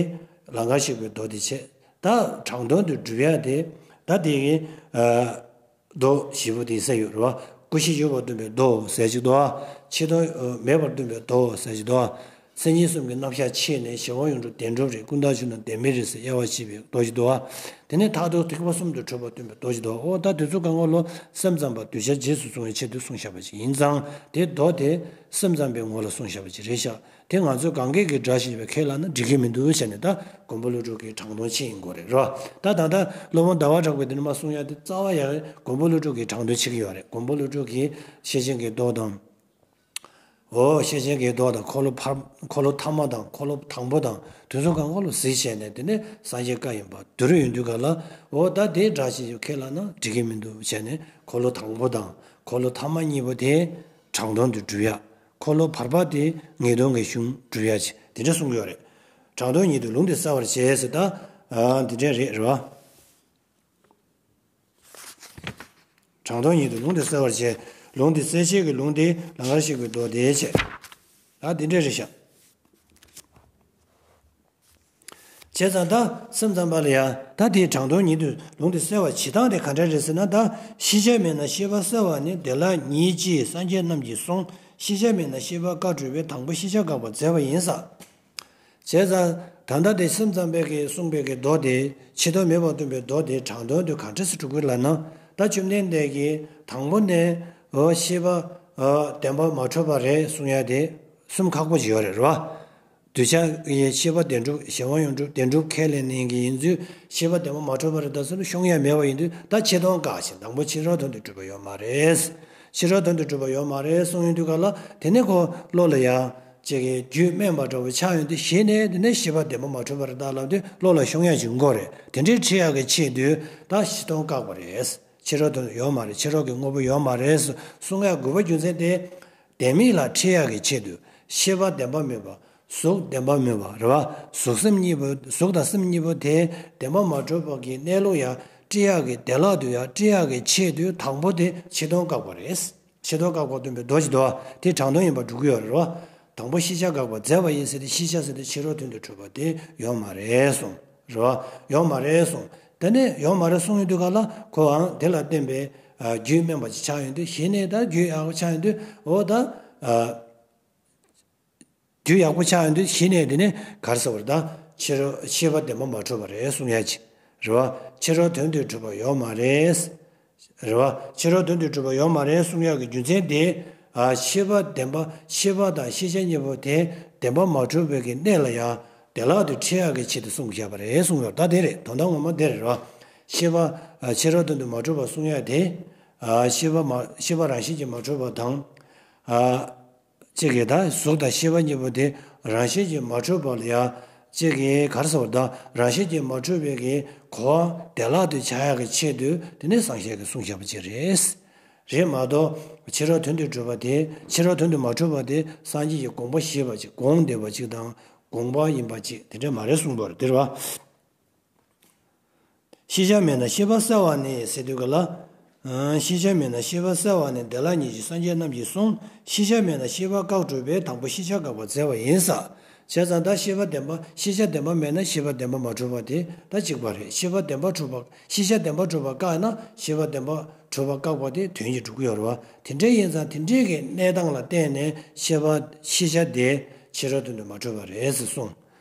ལང་ཀར་གཤེགས་པའི་མདོ་དེ་བྱས། ད་དྲང་དོན་དུ་སྒྲུབ་ཡ་དེ་ད་དེ་གི་ཨ་མདོ་བཞི་པོ་དེ་ཟེར་ཡོད་རེད་བ། ཀུན་གཞི་ཡོད་པར་སྟོན་པའི་མདོ་ཟེར་གཅིག་འདུག་བ། ཕྱི་དོན་མེད་པར་སྟོན་པའི་མདོ་ཟེར་གཅིག་འདུག་བ། མཚན་ཉིད་གསུམ་གྱི་རྣམ་གཞག་ཕྱེ་ནས་གཞན་དབང་ཡོངས་གྲུབ་བདེན་གྲུབ་རེད། ཀུན་བརྟགས་ཆོས་རྣམས་བདེན་མེད་རེད་ཟེར་དབྱེ་བ་ཕྱེ་བའི་མདོ་ཞིག་འདུག་བ། དེ་ནས་མཐར་ཐུག་ཐེག་པ་གསུམ་དུ་འཁྲུལ་པ་སྟོན་པའི་མདོ་ཞིག་འདུག་འོ་ད་དེ་ཚོ་གང་ག་ལོ་སེམས་ཙམ་པ་གདུལ་བྱ་རྗེས་སུ་བཟུང་བའི་ཆེད་དུ་གསུངས་བཞག་པ་ཞིག་ཡིན་ཙང་། དེ་མདོ་དེ་སེམས་ཙམ་པའི་ངོ་ལ་གསུངས་བཞག་པ་ཞིག་རེད་ཤག་དེ་ང་ཚོས་གང་གས་ཀྱི་སྒྲ་ཞིག་པའི་ཁས་བླངས་ན་འགྲིག་གི་མི་འདུག་བྱས་ནས། ད་མགོན་པོ་ཀླུ་སྒྲུབ་ཀྱི་དྲང་དོན་ཕྱེ་ཡིན་དགོས་རེད། རེད་བ། ད་ད་ལྟ་སློབ་དཔོན་ཟླ་བ་གྲགས་པས་དེ་འདྲ་མ་གསུང་ཡ་དེ་རྩ་བ་ཡང་མགོན་པོ་ཀླུ་སྒྲུབ་ཀྱི་དྲང་དོན་ཕྱེ་གི་ཡོད་རེད། མགོན་པོ་ཀླུ་སྒྲུབ་ཀྱིས་ཤེར་ཕྱིན་གྱི་མདོ་དང་། འོ། ཤེར་ཕྱིན་གྱི་མདོ་དང་འཁོར་ལོ་འཕར། འཁོར་ལོ་ཐ་མ་དང་འཁོར་ལོ་དང་པོ་དང་དེ་ཚོ་གང་ག་ལོ་གཟིགས་བྱས་ནས། དེ་ནས་སངས་རྒྱས་བཀའ་ཡིན་པ་བསྡུར་ཡོང་དུས་ག་ལ། འོ་ད་དེ་འདྲ་ཞིག་ཁས་བླངས་ན་འགྲིག་གི་མི་འདུག་བྱས་ནས། འཁོར་ལོ་དང་པོ་དང་འཁོར་ལོ་ཐ་མ་གཉིས་པོ་དེ་དྲང་དོན་དུ་སྒྲུབ་ཡ། འཁོར་ལོ་བར་པ་དེ་ངེས་དོན་གྱི་གཞུང་སྒྲུབ་ཡ་ཅིག་དེ་འདྲ་གསུང་གི་ཡོད་རེད། དྲང་དོན་ཉིད་དུ་ལུང་འདིས་གསལ་བར་བྱེད་ཟེར། ད་ཨ་འདི་འདྲ་རེད། རེད་བ། དྲང་དོན་ཉིད་དུ་ལུང་འདིས་གསལ་བར་བྱེད། ལུང་འདི་གསལ་བྱེད་ཀྱི་ལུང་འདི་ལང་ཀར་གཤེགས་པའི་མདོ་དེའི་ཆེད། ད་འདི་འདྲ་རེད་ཤག་བྱས་ཙང་ད་སེམས་ཙམ་པ་ལ་ཡང་ད་དེའི་དྲང་དོན་ཉིད་དུ་ལུང་འདི་གསལ་བར་བྱེད་སྟངས་དེ་ག་འདྲ་རེད་ཟེར་ན། ད་ཤེས་བྱ་མེད་ན་ཤེས་པ་གསལ་བ་ནི། དེ་ལ་ཉིད་ཀྱིས་སངས་རྒྱས་རྣམས་ཀྱིས་གསུངས། ཤེས་བྱ་མེད་ན་ཤེས་པ་བཀའ་སྒྲུབ་པས། དང་པོ་ཤེས་བྱ་དགག་པར་མཛད་པ་ཡིན་ས། བྱས་ཙང་ད་ལྟ་དེ་སེམས་ཙམ་པས་ཀྱིས་གསུངས་པའི་གི་མདོ་དེ། ཕྱི་དོན་མེད་པར་སྟོན་པའི་མདོ་དེ་དྲང་དོན་དུ་ག་འདྲ་སེ་སྒྲུབ་དགོས་ལབ་ན། ད་བཅོམ་ལྡན་འདས་ཀྱིས་དང་པོ་ནས་འོ་ཤེས་པ་འོ་བདེན་པ་མ་གྲུབ་པ་རེད་གསུང་ཡ་དེ་གསུམ་ཁག་པོ་ཅིག་ཡོད་རེད་རོ། གདུལ་བྱ་ཡི་ཤེས་པ་བདེན་གྲུབ་གཞན་དབང་ཡོངས་གྲུབ་བདེན་གྲུབ་ཁས་ལེན་ནས་ཀྱི་ཡིན་ཚུལ་ཤེས་པ་བདེན་པ་མ་གྲུབ་པ་རེད་ད་ཟེར་ན་ཤོང་ཡ་མེད་པ་ཡིན་དུས་ད་ཕྱི་དོན་བཀག་ཅིང་དང་པོ་ཕྱི་རོལ་དོན་དུ་གྲུབ་པ་ཡོད་མ་རེད། ཕྱི་རོལ་དོན་དུ་གྲུབ་པ་ཡོད་མ་རེད་གསུང་ཡོང་དུས་ག་ལ་དེ་ནས་ཁོ་བློ་ལ་ཡ། ཅིག་གིས་རྒྱུད་སྨིན་པ་འདྲ་བོ་ཆགས་ཡོང་དུས་གཞི་ནས་དེ་ནས་ཤེས་པ་བདེན་པ་མ་གྲུབ་པ་རེད་ད་ལབ་དུས་བློ་ལ་ཤོང་ཡ་ཅིག་དགོས་རེད། དེ་འདྲའི་ཁྲིད་ཡག་གི་ཆེད་དུ་ད་ཕྱི་དོན་བཀག་པ་རེད། ཕྱི་རོལ་དོན་ཡོད་མ་རེད། ཕྱི་རོལ་གྱི་དངོས་པོ་ཡོད་མ་རེད་གསུང་ཡ་དགོས་པ་རྒྱུ་མཚན་དེ། བདེན་མེད་ལ་ཁྲིད་ཡག་གི་ཆེད་དུ་ཤེས་པ་བདེན་པ་མིན་པ། གཟུགས་བདེན་པ་མིན་པ་རེད་བ། གཟུགས་སེམས་གཉིས་པོ་གཟུགས་དང་སེམས་གཉིས་པོ་དེ་བདེན་པ་མ་གྲུབ་པ་གི་གནས་ལུགས་ཡ་ཁྲིད་ཡག་གི་བདེ་བླག་ཏུ་ཡ་ཁྲིད་ཡག་གི་ཆེད་དུ་དང་པོ་དེ་ཕྱི་དོན་བཀག་པ་རེད། ཕྱི་དོན་བཀག་པ་སྟོན་པའི་མདོ་ཅིག་འདུག་བ། དེ་དྲང་དོན་ཡིན་པ་སྒྲུབ་ཀྱི་ཡོད་རེད་བ། དང་པོ་ཤེས་བྱ་དགག་པ་མཛད་པ་ཡིན་ཟེར་ཏེ་ཤེས་བྱ་ཟེར་ཏེ་ཕྱི་རོལ་དོན་དུ་གྲུབ་པ་དེ་ཡོད་མ་རེད་གསུངས་རེད་བ། ཡོད་མ་རེད་གསུངས། དེ་ནས་ཡོད་མ་རེད་གསུངས་ཡོང་དུས་ག་ལ་ཁོའང་དེ་ལ་བརྟེན་པའི་རྒྱུད་སྨིན་པ་ཅིག་ཆགས་ཡོང་དུས་གཞི་ནས་ད་རྒྱུད་ཡག་པོ་ཆགས་ཡོང་དུས་འོ་ད། རྒྱུད་ཡག་པོ་ཆགས་ཡོང་དུས་གཞི་ནས་དེ་ནས་ག་རེ་ཟེར་བ་རེད་ད། ཕྱི་རོལ་ཤེས་པ་བདེན་པ་མ་གྲུབ་པ་རེད་གསུང་ཡ་ཅིག་རེད་བ། ཕྱི་རོལ་དོན་དུ་གྲུབ་པ་ཡོད་མ་རེད། རེད་བ། ཕྱི་རོལ་དོན་དུ་གྲུབ་པ་ཡོད་མ་རེད་གསུང་ཡག་གི་རྒྱུ་མཚན་དེ། ཨ་ཤེས་པ་བདེན་པ་ཤེས་པ་དང་ཤེས་བྱ་གཉིས་པོ་དེ་བདེན་པ་མ་གྲུབ་པའི་གི་གནས་ལ་ཡང་བདེ་བླག་ཏུ་ཁྲིད་ཡག་གི་ཆེད་དུ་གསུངས་བཞག་པ་རེད་གསུངས་ཡོད་ད་དེ་རེད་དོན་དག་ངོ་མ་དེ་རེད་རོ། ཤེས་པ་ཨ་ཕྱི་རོལ་དོན་དུ་མ་གྲུབ་པ་གསུང་ཡག་དེ། ཨ་ཤེས་པ་མ་ཤེས་པ་རང་བཞིན་གྱིས་མ་གྲུབ་པ་དང་། ཨ། གཅིག་གིས་ད་གཟུགས་དང་ཤེས་པ་གཉིས་པོ་དེ་རང་བཞིན་གྱིས་མ་གྲུབ་པ་ལ་ཡང་གཅིག་གིས་ག་རེ་ཟེར་བ་དང་རང་བཞིན་གྱིས་མ་གྲུབ་པའི་གི་གོ་བདེ་བླག་ཏུ་བྱ་ཡག་གི་ཆེད་དུ་དེ་ནས་སངས་རྒྱས་ཀྱིས་གསུངས་བཞག་པ་ཅིག་རེད། རེད་མ་གཏོགས་ཕྱི་རོལ་དོན་དུ་གྲུབ་པ་དེ་ཕྱི་རོལ་དོན་དུ་མ་གྲུབ་པ་དེ་སངས་རྒྱས་ཀྱི་དགོངས་པ་བཞེས་པ་ཅིག་དགོངས་བདེ་བ་ཅིག་དང་དགོངས་པ་ཡིན་པ་ཅིག་དེ་འདྲ་མ་རེད་གསུངས་པ་རེད་དེ་རེད་བ། ཤེས་བྱ་མེད་ན་ཤེས་པ་གསལ་བ་ནི་ཟེར་དུས་ག་ལ། ཨང་། ཤེས་བྱ་མེད་ན་ཤེས་པ་གསལ་བ་ནི་བདེ་བླག་ཉིད་ཅེས་སངས་རྒྱས་རྣམས་ཀྱིས་གསུངས། ཤེས་བྱ་མེད་ན་ཤེས་པ་བཀག་གྲུབ་པས་དང་པོ་ཤེས་བྱ་དགག་པ་མཛད་པ་ཡིན་ས། བྱས་ཙང་ད་ཤེས་པ་བདེན་པ་ཤེས་བྱ་བདེན་པ་མེད་ན་ཤེས་པ་བདེན་པ་མ་གྲུབ་པ་དེ་ད་གཅིག་པ་རེད། ཤེས་པ་བདེན་པ་གྲུབ་པ་ཤེས་བྱ་བདེན་པ་གྲུབ་པ་བཀག་ན་ཤེས་པ་བདེན་པ་གྲུབ་པ་བཀག་པ་དེ་དོན་གྱིས་འགྲུབ་ཀྱི་ཡོད་རེད་བ། དེ་འདྲ་ཡིན་ཙང་དེ་འདྲའི་གི་གནས་སྟངས་ལ་བརྟེན་ནས་ཤེས་པ་ཤེས་བྱ་དེ་ཕྱི་རོལ་དོན་དུ་མ་གྲུབ་པ་རེད་ཟེར་གསུངས།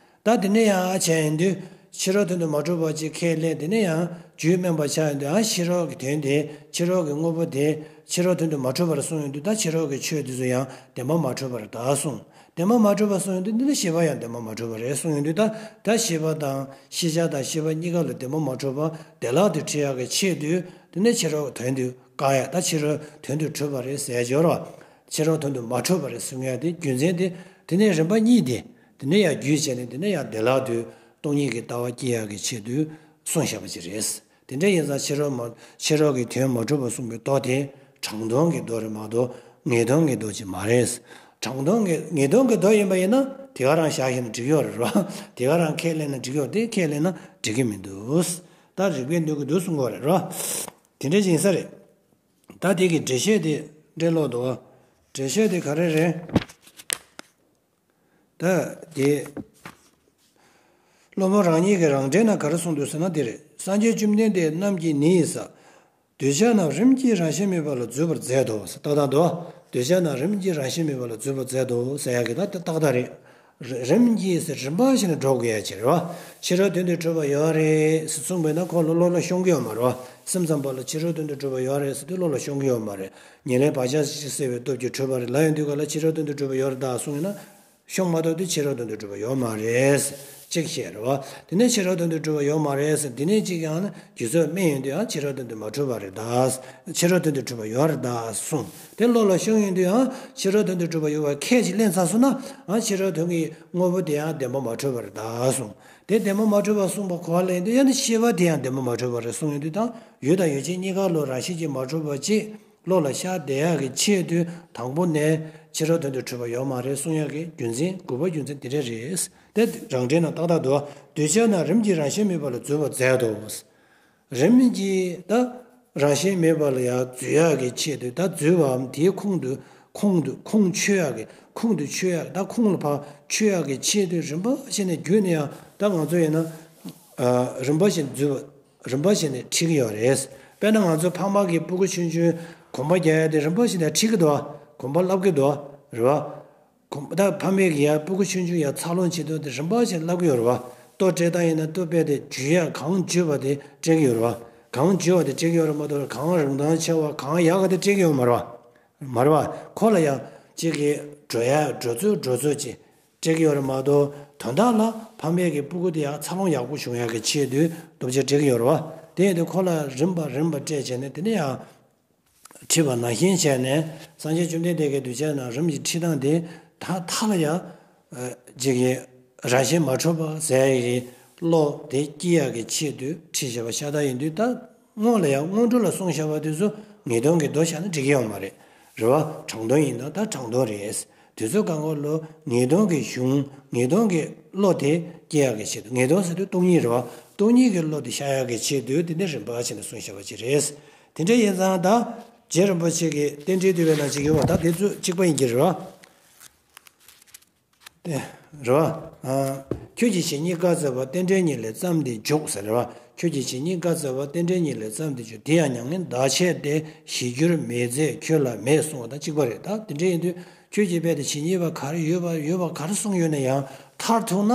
ད་དེ་ནས་ཡང་བྱས་ཡིན་དུས་ཕྱི་རོལ་དོན་དུ་མ་གྲུབ་པ་ཅིག་ཁས་ལེན། དེ་ནས་ཡང་རྒྱུད་སྨིན་པ་ཆགས་ཡིན་དུས་ཨ་ཕྱི་རོལ་གྱི་དོན་དེ་ཕྱི་རོལ་གྱི་དངོས་པོ་དེ་ཕྱི་རོལ་དོན་དུ་མ་གྲུབ་པར་གསུངས་ཡོང་དུས་ད་ཕྱི་རོལ་གྱི་ཆོས་དེ་ཚོ་ཡང་བདེན་པ་མ་གྲུབ་པར་ད་གསུངས། བདེན་པ་མ་གྲུབ་པར་གསུངས་ཡོང་དུས་འདི་ནི་ཤེས་པ་ཡང་བདེན་པ་མ་གྲུབ་པ་རེད་གསུངས་ཡོང་དུས་ད་ད་ཤེས་པ་དང་ཤེས་བྱ་དང་ཤེས་པ་གཉིས་ཀ་ལ་བདེན་པ་མ་གྲུབ་པ་བདེ་བླག་ཏུ་ཁྲིད་ཡག་གི་ཆེད་དུ་དེ་ནི་ཕྱི་རོལ་དོན་དུ་བཀག་ཡ་ད་ཕྱི་རོལ་དོན་དུ་གྲུབ་པ་རེད་ཟེར་ཡ་སྦྱོར་བ། ཕྱི་རོལ་དོན་དུ་མ་གྲུབ་པ་རེད་གསུང་ཡ་དེ་རྒྱུ་མཚན་དེ་དེ་ནས་རིམ་པ་གཉིས་དེ། དེ་ནས་ཡང་རྒྱུད་བྱས་ནས་དེ་ནས་ཡང་བདེ་བླག་ཏུ་སྟོང་ཉིད་ཀྱི་ལྟ་བ་སྐྱེ་ཡག་གི་ཆེད་དུ་གསུངས་བཞག་པ་ཅིག་རེད། དེ་འདྲ་ཡིན་ཙང་ཕྱི་རོལ་མ་ཕྱི་རོལ་གྱི་དོན་མ་གྲུབ་པ་གསུངས་པའི་མདོ་དེ་དྲང་དོན་གྱི་མདོ་རེད་མ་གཏོགས་ངེས་དོན་གྱི་མདོ་ཅིག་མ་རེད། དྲང་དོན་གྱི་ངེས་དོན་གྱི་མདོ་ཡིན་པ་ཡིན་ན་དེ་ག་རང་བཞག་ཤེས་ན་འགྲིག་ཡོད་རེད་རོ། དེ་ག་རང་ཁས་ལེན་ན་འགྲིག་ཡོད་རེད། དེ་ཁས་ལེན་ན་འགྲིག་གི་མི་འདུག་ད་རིགས་པས་འདོད་ཀྱི་འདུག་གསུང་གི་ཡོད་རེད་རོ། དེ་འདྲ་ཅིག་ཡིན་ས་རེད། ད་དེ་གི་འགྲེལ་བཤད་དེ་འགྲེལ་ལོག་འདུག་འགྲེལ་བཤད་དེ་ག་རེ་རེད། ད་དེ། སློབ་དཔོན་རང་ཉིད་ཀྱི་རང་འགྲེལ་ན་ག་རེ་གསུངས་འདུག་ཟེར་ན་དེ་རེད། སངས་རྒྱས་བཅོམ་ལྡན་འདས་རྣམས་ཀྱིས་ནི་ཡི་ས། གདུལ་བྱ་རྣམས་རིམ་གྱིས་རང་བཞིན་མེད་པ་ལ་འཛུད་པར་མཛད་དོ་ཟེར་ཏག་ཏག་འདུག་གདུལ་བྱ་རྣམས་རིམ་གྱིས་རང་བཞིན་མེད་པ་ལ་འཛུད་པར་མཛད་དོ་ཟེར་ཡག་གི་ད་ཏག་ཏག་རེད། རི་རིམ་གྱིས་ཟེར་རིམ་པ་བྱས་ནས་འགྲོ་དགོས་ཡ་ཅིག་རེད་བ། ཕྱི་རོལ་དོན་དུ་གྲུབ་པ་ཡོད་རེད་ཟེར་གསུངས་པས་ན་ཁོ་ལ་བློ་ལ་ཤོང་གི་ཡོད་མ་རེད་བ། སེམས་ཙམ་པ་ལ་ཕྱི་རོལ་དོན་དུ་གྲུབ་པ་ཡོད་རེད་ཟེར་དུས་བློ་ལ་ཤོང་གི་ཡོད་མ་རེད། ཉེར་ལེན་བག་ཆགས་ཤིག་སེལ་བའི་སྟོབས་ཀྱིས་གྲུབ་པ་རེད་ལབ་ཡོང་དུས་ག་ལ་ཕྱི་རོལ་དོན་དུ་གྲུབ་པ་ཡོད་རེད་ད་གསུངས་ཡོད་ན། ཤོང་མ་ཐུབ་དུས་ཕྱི་རོལ་དོན་དུ་གྲུབ་པ་ཡོད་མ་རེད། གཅིག་བཤད་རེད་བ། དེ་ནས་ཕྱི་རོལ་དོན་དུ་གྲུབ་པ་ཡོད་མ་རེད་ཟེར་འདི་ནས་གཅིག་ཡང་ན་རྒྱུ་ཚོད་སྨིན་ཡོང་དུས་ཡང་ཕྱི་རོལ་དོན་དུ་མ་གྲུབ་པ་རེད་ད། ཕྱི་རོལ་དོན་དུ་གྲུབ་པ་ཡོད་རེད་ད་གསུངས། དེ་བློ་ལ་ཤོང་ཡོང་དུས་ཡང་ཕྱི་རོལ་དོན་དུ་གྲུབ་པ་ཡོད་པ་ཁས་ཅིག་ལེན་ཚར་སོང་ན་ཡང་ཕྱི་རོལ་དོན་གྱི་དངོས་པོ་དེ་ཡང་བདེན་པ་མ་གྲུབ་པ་རེད་ད་གསུངས། དེ་བདེན་པ་མ་གྲུབ་པ་གསུངས་པ་གོ་བ་ལེན་དུས་ཡང་ན་ཤེས་པ་དེ་ཡང་བདེན་པ་མ་གྲུབ་པ་རེད་གསུངས་ཡོང་དུས་དང་ཡུལ་དང་ཡུལ་ཅན་གཉིས་ཀ་ལ་རང་བཞིན་གྱིས་མ་གྲུབ་པ་ཅིག་བློ་ལ་ཤར་བསྡད་ཡག་གི་ཆེད་དུ་དང་པོ་ནས་ཕྱི་རོལ་དོན་དུ་གྲུབ་པ་ཡོད་མ་རེད་གསུང་ཡག་གི་རྒྱུ་མཚན་དགོས་པ་རྒྱུ་མཚན་དེ་འདྲ་རེད། དེ་རང་འགྲེལ་ན་ཏག་ཏག་འདུག་གདུལ་བྱ་རྣམས་རིམ་གྱིས་རང་བཞིན་མེད་པ་ལ་འཛུད་པར་མཛད་དོ། རིམ་གྱིས་ད་རང་བཞིན་མེད་པ་ལ་ཡང་འཛུད་ཡག་གི་ཆེད་དུ་ད་འཛུད་པའམ་དེའི་ཁོང་དུ་ཁོང་དུ་ཁོང་ཆུད་ཡག་གི་ཁོང་དུ་ཆུད་ཡག་ད་ཁོང་ལ་ཕར་ཆུད་ཡག་གི་ཆེད་དུ་རིམ་པ་བྱས་ནས་བརྒྱུད་ནས་ཡང་ད་ང་ཚོ་ཡིན་ན་རིམ་པ་བཞིན་འཛུད་པ། རིམ་པ་བཞིན་ནས་ཁྲིད་ཀྱི་ཡོད་རེད། དཔེར་ན་ང་ཚོ་ཕ་མ་གིས་སྤུ་གུ་ཆུང་ཆུང་གོམ་པ་རྒྱག་ཡ་དེ་རིམ་པ་བཞིན་ནས་ཁྲིད་ཀྱི་འདུག་ག་གོམ་པ་བསླབ་ཀྱི་འདུག་ག་རེད་བ། གོམ་ད་ཕ་མས་ཀྱིས་ཡ་སྤུ་གུ་ཆུང་ཆུང་ཡ་འཚར་ལོངས་བྱེད་དུས་དེ་རིམ་པ་བཞིན་བསླབ་ཀྱི་ཡོད་རེད་བ། ལྟོ་སྤྲད་སྟངས་ཡིན་ན་ལྟོ་སྤྲད་དེ་འཇུ་ཡ་གང་འཇུ་བ་དེ་སྤྲད་ཀྱི་ཡོད་རེད་བ། གང་ལྗིད་པ་དེ་སྤྲད་ཀྱི་ཡོད་རེད་མ་གཏོགས། གང་རིན་ཐང་ཆེ་བ་གང་ཡག་ག་དེ་སྤྲད་ཀྱི་ཡོད་མ་རེད་བ། མ་རེད་བ། ཁོ་ལ་ཡང་གཅིག་གི་འགྲོ་ཡ་འགྲོ་ཚུལ་འགྲོ་ཚུལ་ཅིག་སྤྲད་ཀྱི་ཡོད་རེད་མ་གཏོགས། དོན་དག་ལ་ཕ་མེས་ཀྱི་སྤུ་གུ་དེ་ཡང་འཚར་ལོངས་ཡག་པོ་བྱུང་ཡག་གི་ཆེད་དུ་སྟོབས་ཆེ་སྤྲད་ཀྱི་ཡོད་རེད་བ། དེ་ཡིན་དུས་ཁོ་ལ་རིམ་པ་རིམ་པ་སྤྲད་བྱས་ནས་དེ་ནས་ཡང་ཁྲིད་པ་ནང་བཞིན་བྱས་ནས། སངས་རྒྱས་བཅོམ་ལྡན་འདས་ཀྱི་གདུལ་བྱ་རྣམས་རིམ་གྱིས་ཁྲིད་སྟངས་དེ་ད་མཐའ་ལ་ཡང་། ཨ། ཅིག་གི་རང་བཞིན་མ་གྲུབ་པ་ཟེར་ཡག་གི་བློ་དེ་སྐྱེ་ཡག་གི་ཆེད་དུ་ཁྲིད་བྱས་པ་ཤ་སྟག་ཡིན་དུས། ད་སྔོན་ལ་ཡང་སྔོན་འགྲོ་ལ་གསུངས་བཞག་པ་དེ་ཚོ་ངེས་དོན་གྱི་མདོ་བཞག་ན་འགྲིག་གི་ཡོད་མ་རེད། རེད་བ། དྲང་དོན་ཡིན་ན་ད་དྲང་དོན་རེད། དུས་ཚོད་གང་ག་ལོ་ངེས་དོན་གྱི་གཞུང་ངེས་དོན་གྱི་བློ་དེ་སྐྱེ་ཡག་གི་ཆེད་དུ། ངེས་དོན་ཟེར་དུས་སྟོང་ཉིད་རེད་བ། སྟོང་ཉིད་ཀྱི་བློ་དེ་ཤར་ཡག་གི་ཆེད་དུ་དེ་འདྲ་རིམ་པ་བྱས་ནས་གསུངས་བཞག་པ་ཅིག་རེད། དེ་འདྲ་ཡིན་ཙང་ད་རྗེ་རིན་པོ་ཆེ་གི་རྟེན་འབྲེལ་བསྟོད་པའི་ནང་ཅིག་ཡོད་བ། ད་དེ་ཚོ་གཅིག་པ་ཡིན་གྱི་རེད་བ། དེ་རེད་བ། ཨ། ཁྱོད་ཀྱི་བྱས་ཉེས་བཀའ་སྩལ་པ། རྟེན་འབྲེལ་ཉིད་ལས་བརྩམས་ཏེ་འཇུག་ཟེར་རེད་བ། ཁྱོད་ཀྱི་བྱས་ཉེས་བཀའ་སྩལ་པ། རྟེན་འབྲེལ་ཉིད་ལས་བརྩམས་ཏེ་འཇུག་དེ་ཡང་མྱ་ངན་འདའ་ཆེད་དེ། ཞི་འགྱུར་མི་མཛད་ཁྱོད་ལ་མེད་གསུངས་པ་དང་གཅིག་པ་རེད། ད་དེ་འདྲ་ཡིན་དུས་ཁྱོད་ཀྱིས་རྦད་དེ་བྱས་ཉེས་པ་ག་རེ་ཡོད་པ་ཡོད་པ་ག་རེ་གསུངས་ཡོད་ན་ཡང་མཐར་ཐུག་ན་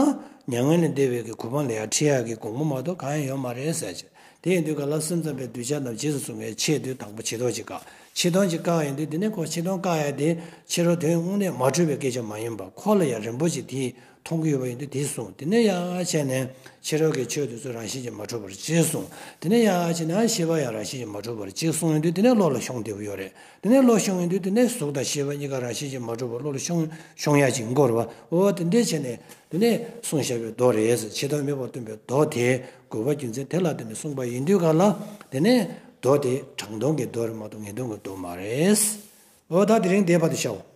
མྱ་ངན་ལས་འདས་པའི་གི་གོ་འཕང་ལ་ཡང་ཁྲིད་ཡག་གི་དགོངས་པ་མ་གཏོགས་གང་ཡང་ཡོད་མ་རེད་ཟེར་བྱས། དེ་ཡིན་དུས་ག་ལ་སེམས་ཙམ་པའི་གདུལ་བྱ་རྣམས་རྗེས་སུ་བཟུང་བའི་ཆེད་དུ་དང་པོ་ཆེ་མཐོང་ཅིག་བཀག་ཆེ་མཐོང་ཅིག་བཀག་ཡིན་དུས། དེ་ནས་ཁོ་ཆེ་མཐོང་བཀག་ཡ་དེ་ཕྱི་རོལ་དོན་དངོས་གནས་མ་གྲུབ་པའི་སྐད་ཆ་མ་ཡིན་པ། ཁོ་ལ་ཡང་རིན་པོ་ཆེ་དེས་མཐོང་གི་ཡོད་པ་ཡིན་དུས་དེ་གསུངས། དེ་ནས་ཡར་བྱས་ནས་ཕྱི་རོལ་གྱི་ཆོས་དེ་ཚོ་རང་བཞིན་གྱིས་མ་གྲུབ་པར་ཅིག་གསུངས། དེ་ནས་ཡར་བྱས་ནས་ཤེས་པ་ཡང་རང་བཞིན་གྱིས་མ་གྲུབ་པར་ཅིག་གསུངས་ཡོང་དུས། དེ་ནས་བློ་ལ་ཤོང་བདེ་པོ་ཡོད་རེད། དེ་ནས་བློ་ཤོང་ཡོང་དུས་དེ་ནས་གཟུགས་དང་ཤེས་པ་གཉིས་ཀ་རང་བཞིན་གྱིས་མ་གྲུབ་པར་བློ་ལ་ཤོང་ཤོང་ཡ་ཅིག་འགོར་བ། འོ་དེ་འདྲས་བྱས་ནས་དེ་ནས་གསུངས་བཞག་པའི་མདོ་རེད། ཆེ་མཐོང་མེད་པར་སྟོན་པའི་མདོ་དེ་དགོས་པ་རྒྱུ་མཚན་དེ་ལ་བརྟེན་ནས་གསུངས་པ་ཡིན་དུས་ག་ལ། དེ་ནས་མདོ་དེ་དྲང་དོན་གྱི་མདོ་རེད་མ་གཏོགས་ངེས་དོན་གྱི་མདོ་མ་རེད། འོ་ད་དེ་རིང་འདིར་བར་དུ་བྱའོ།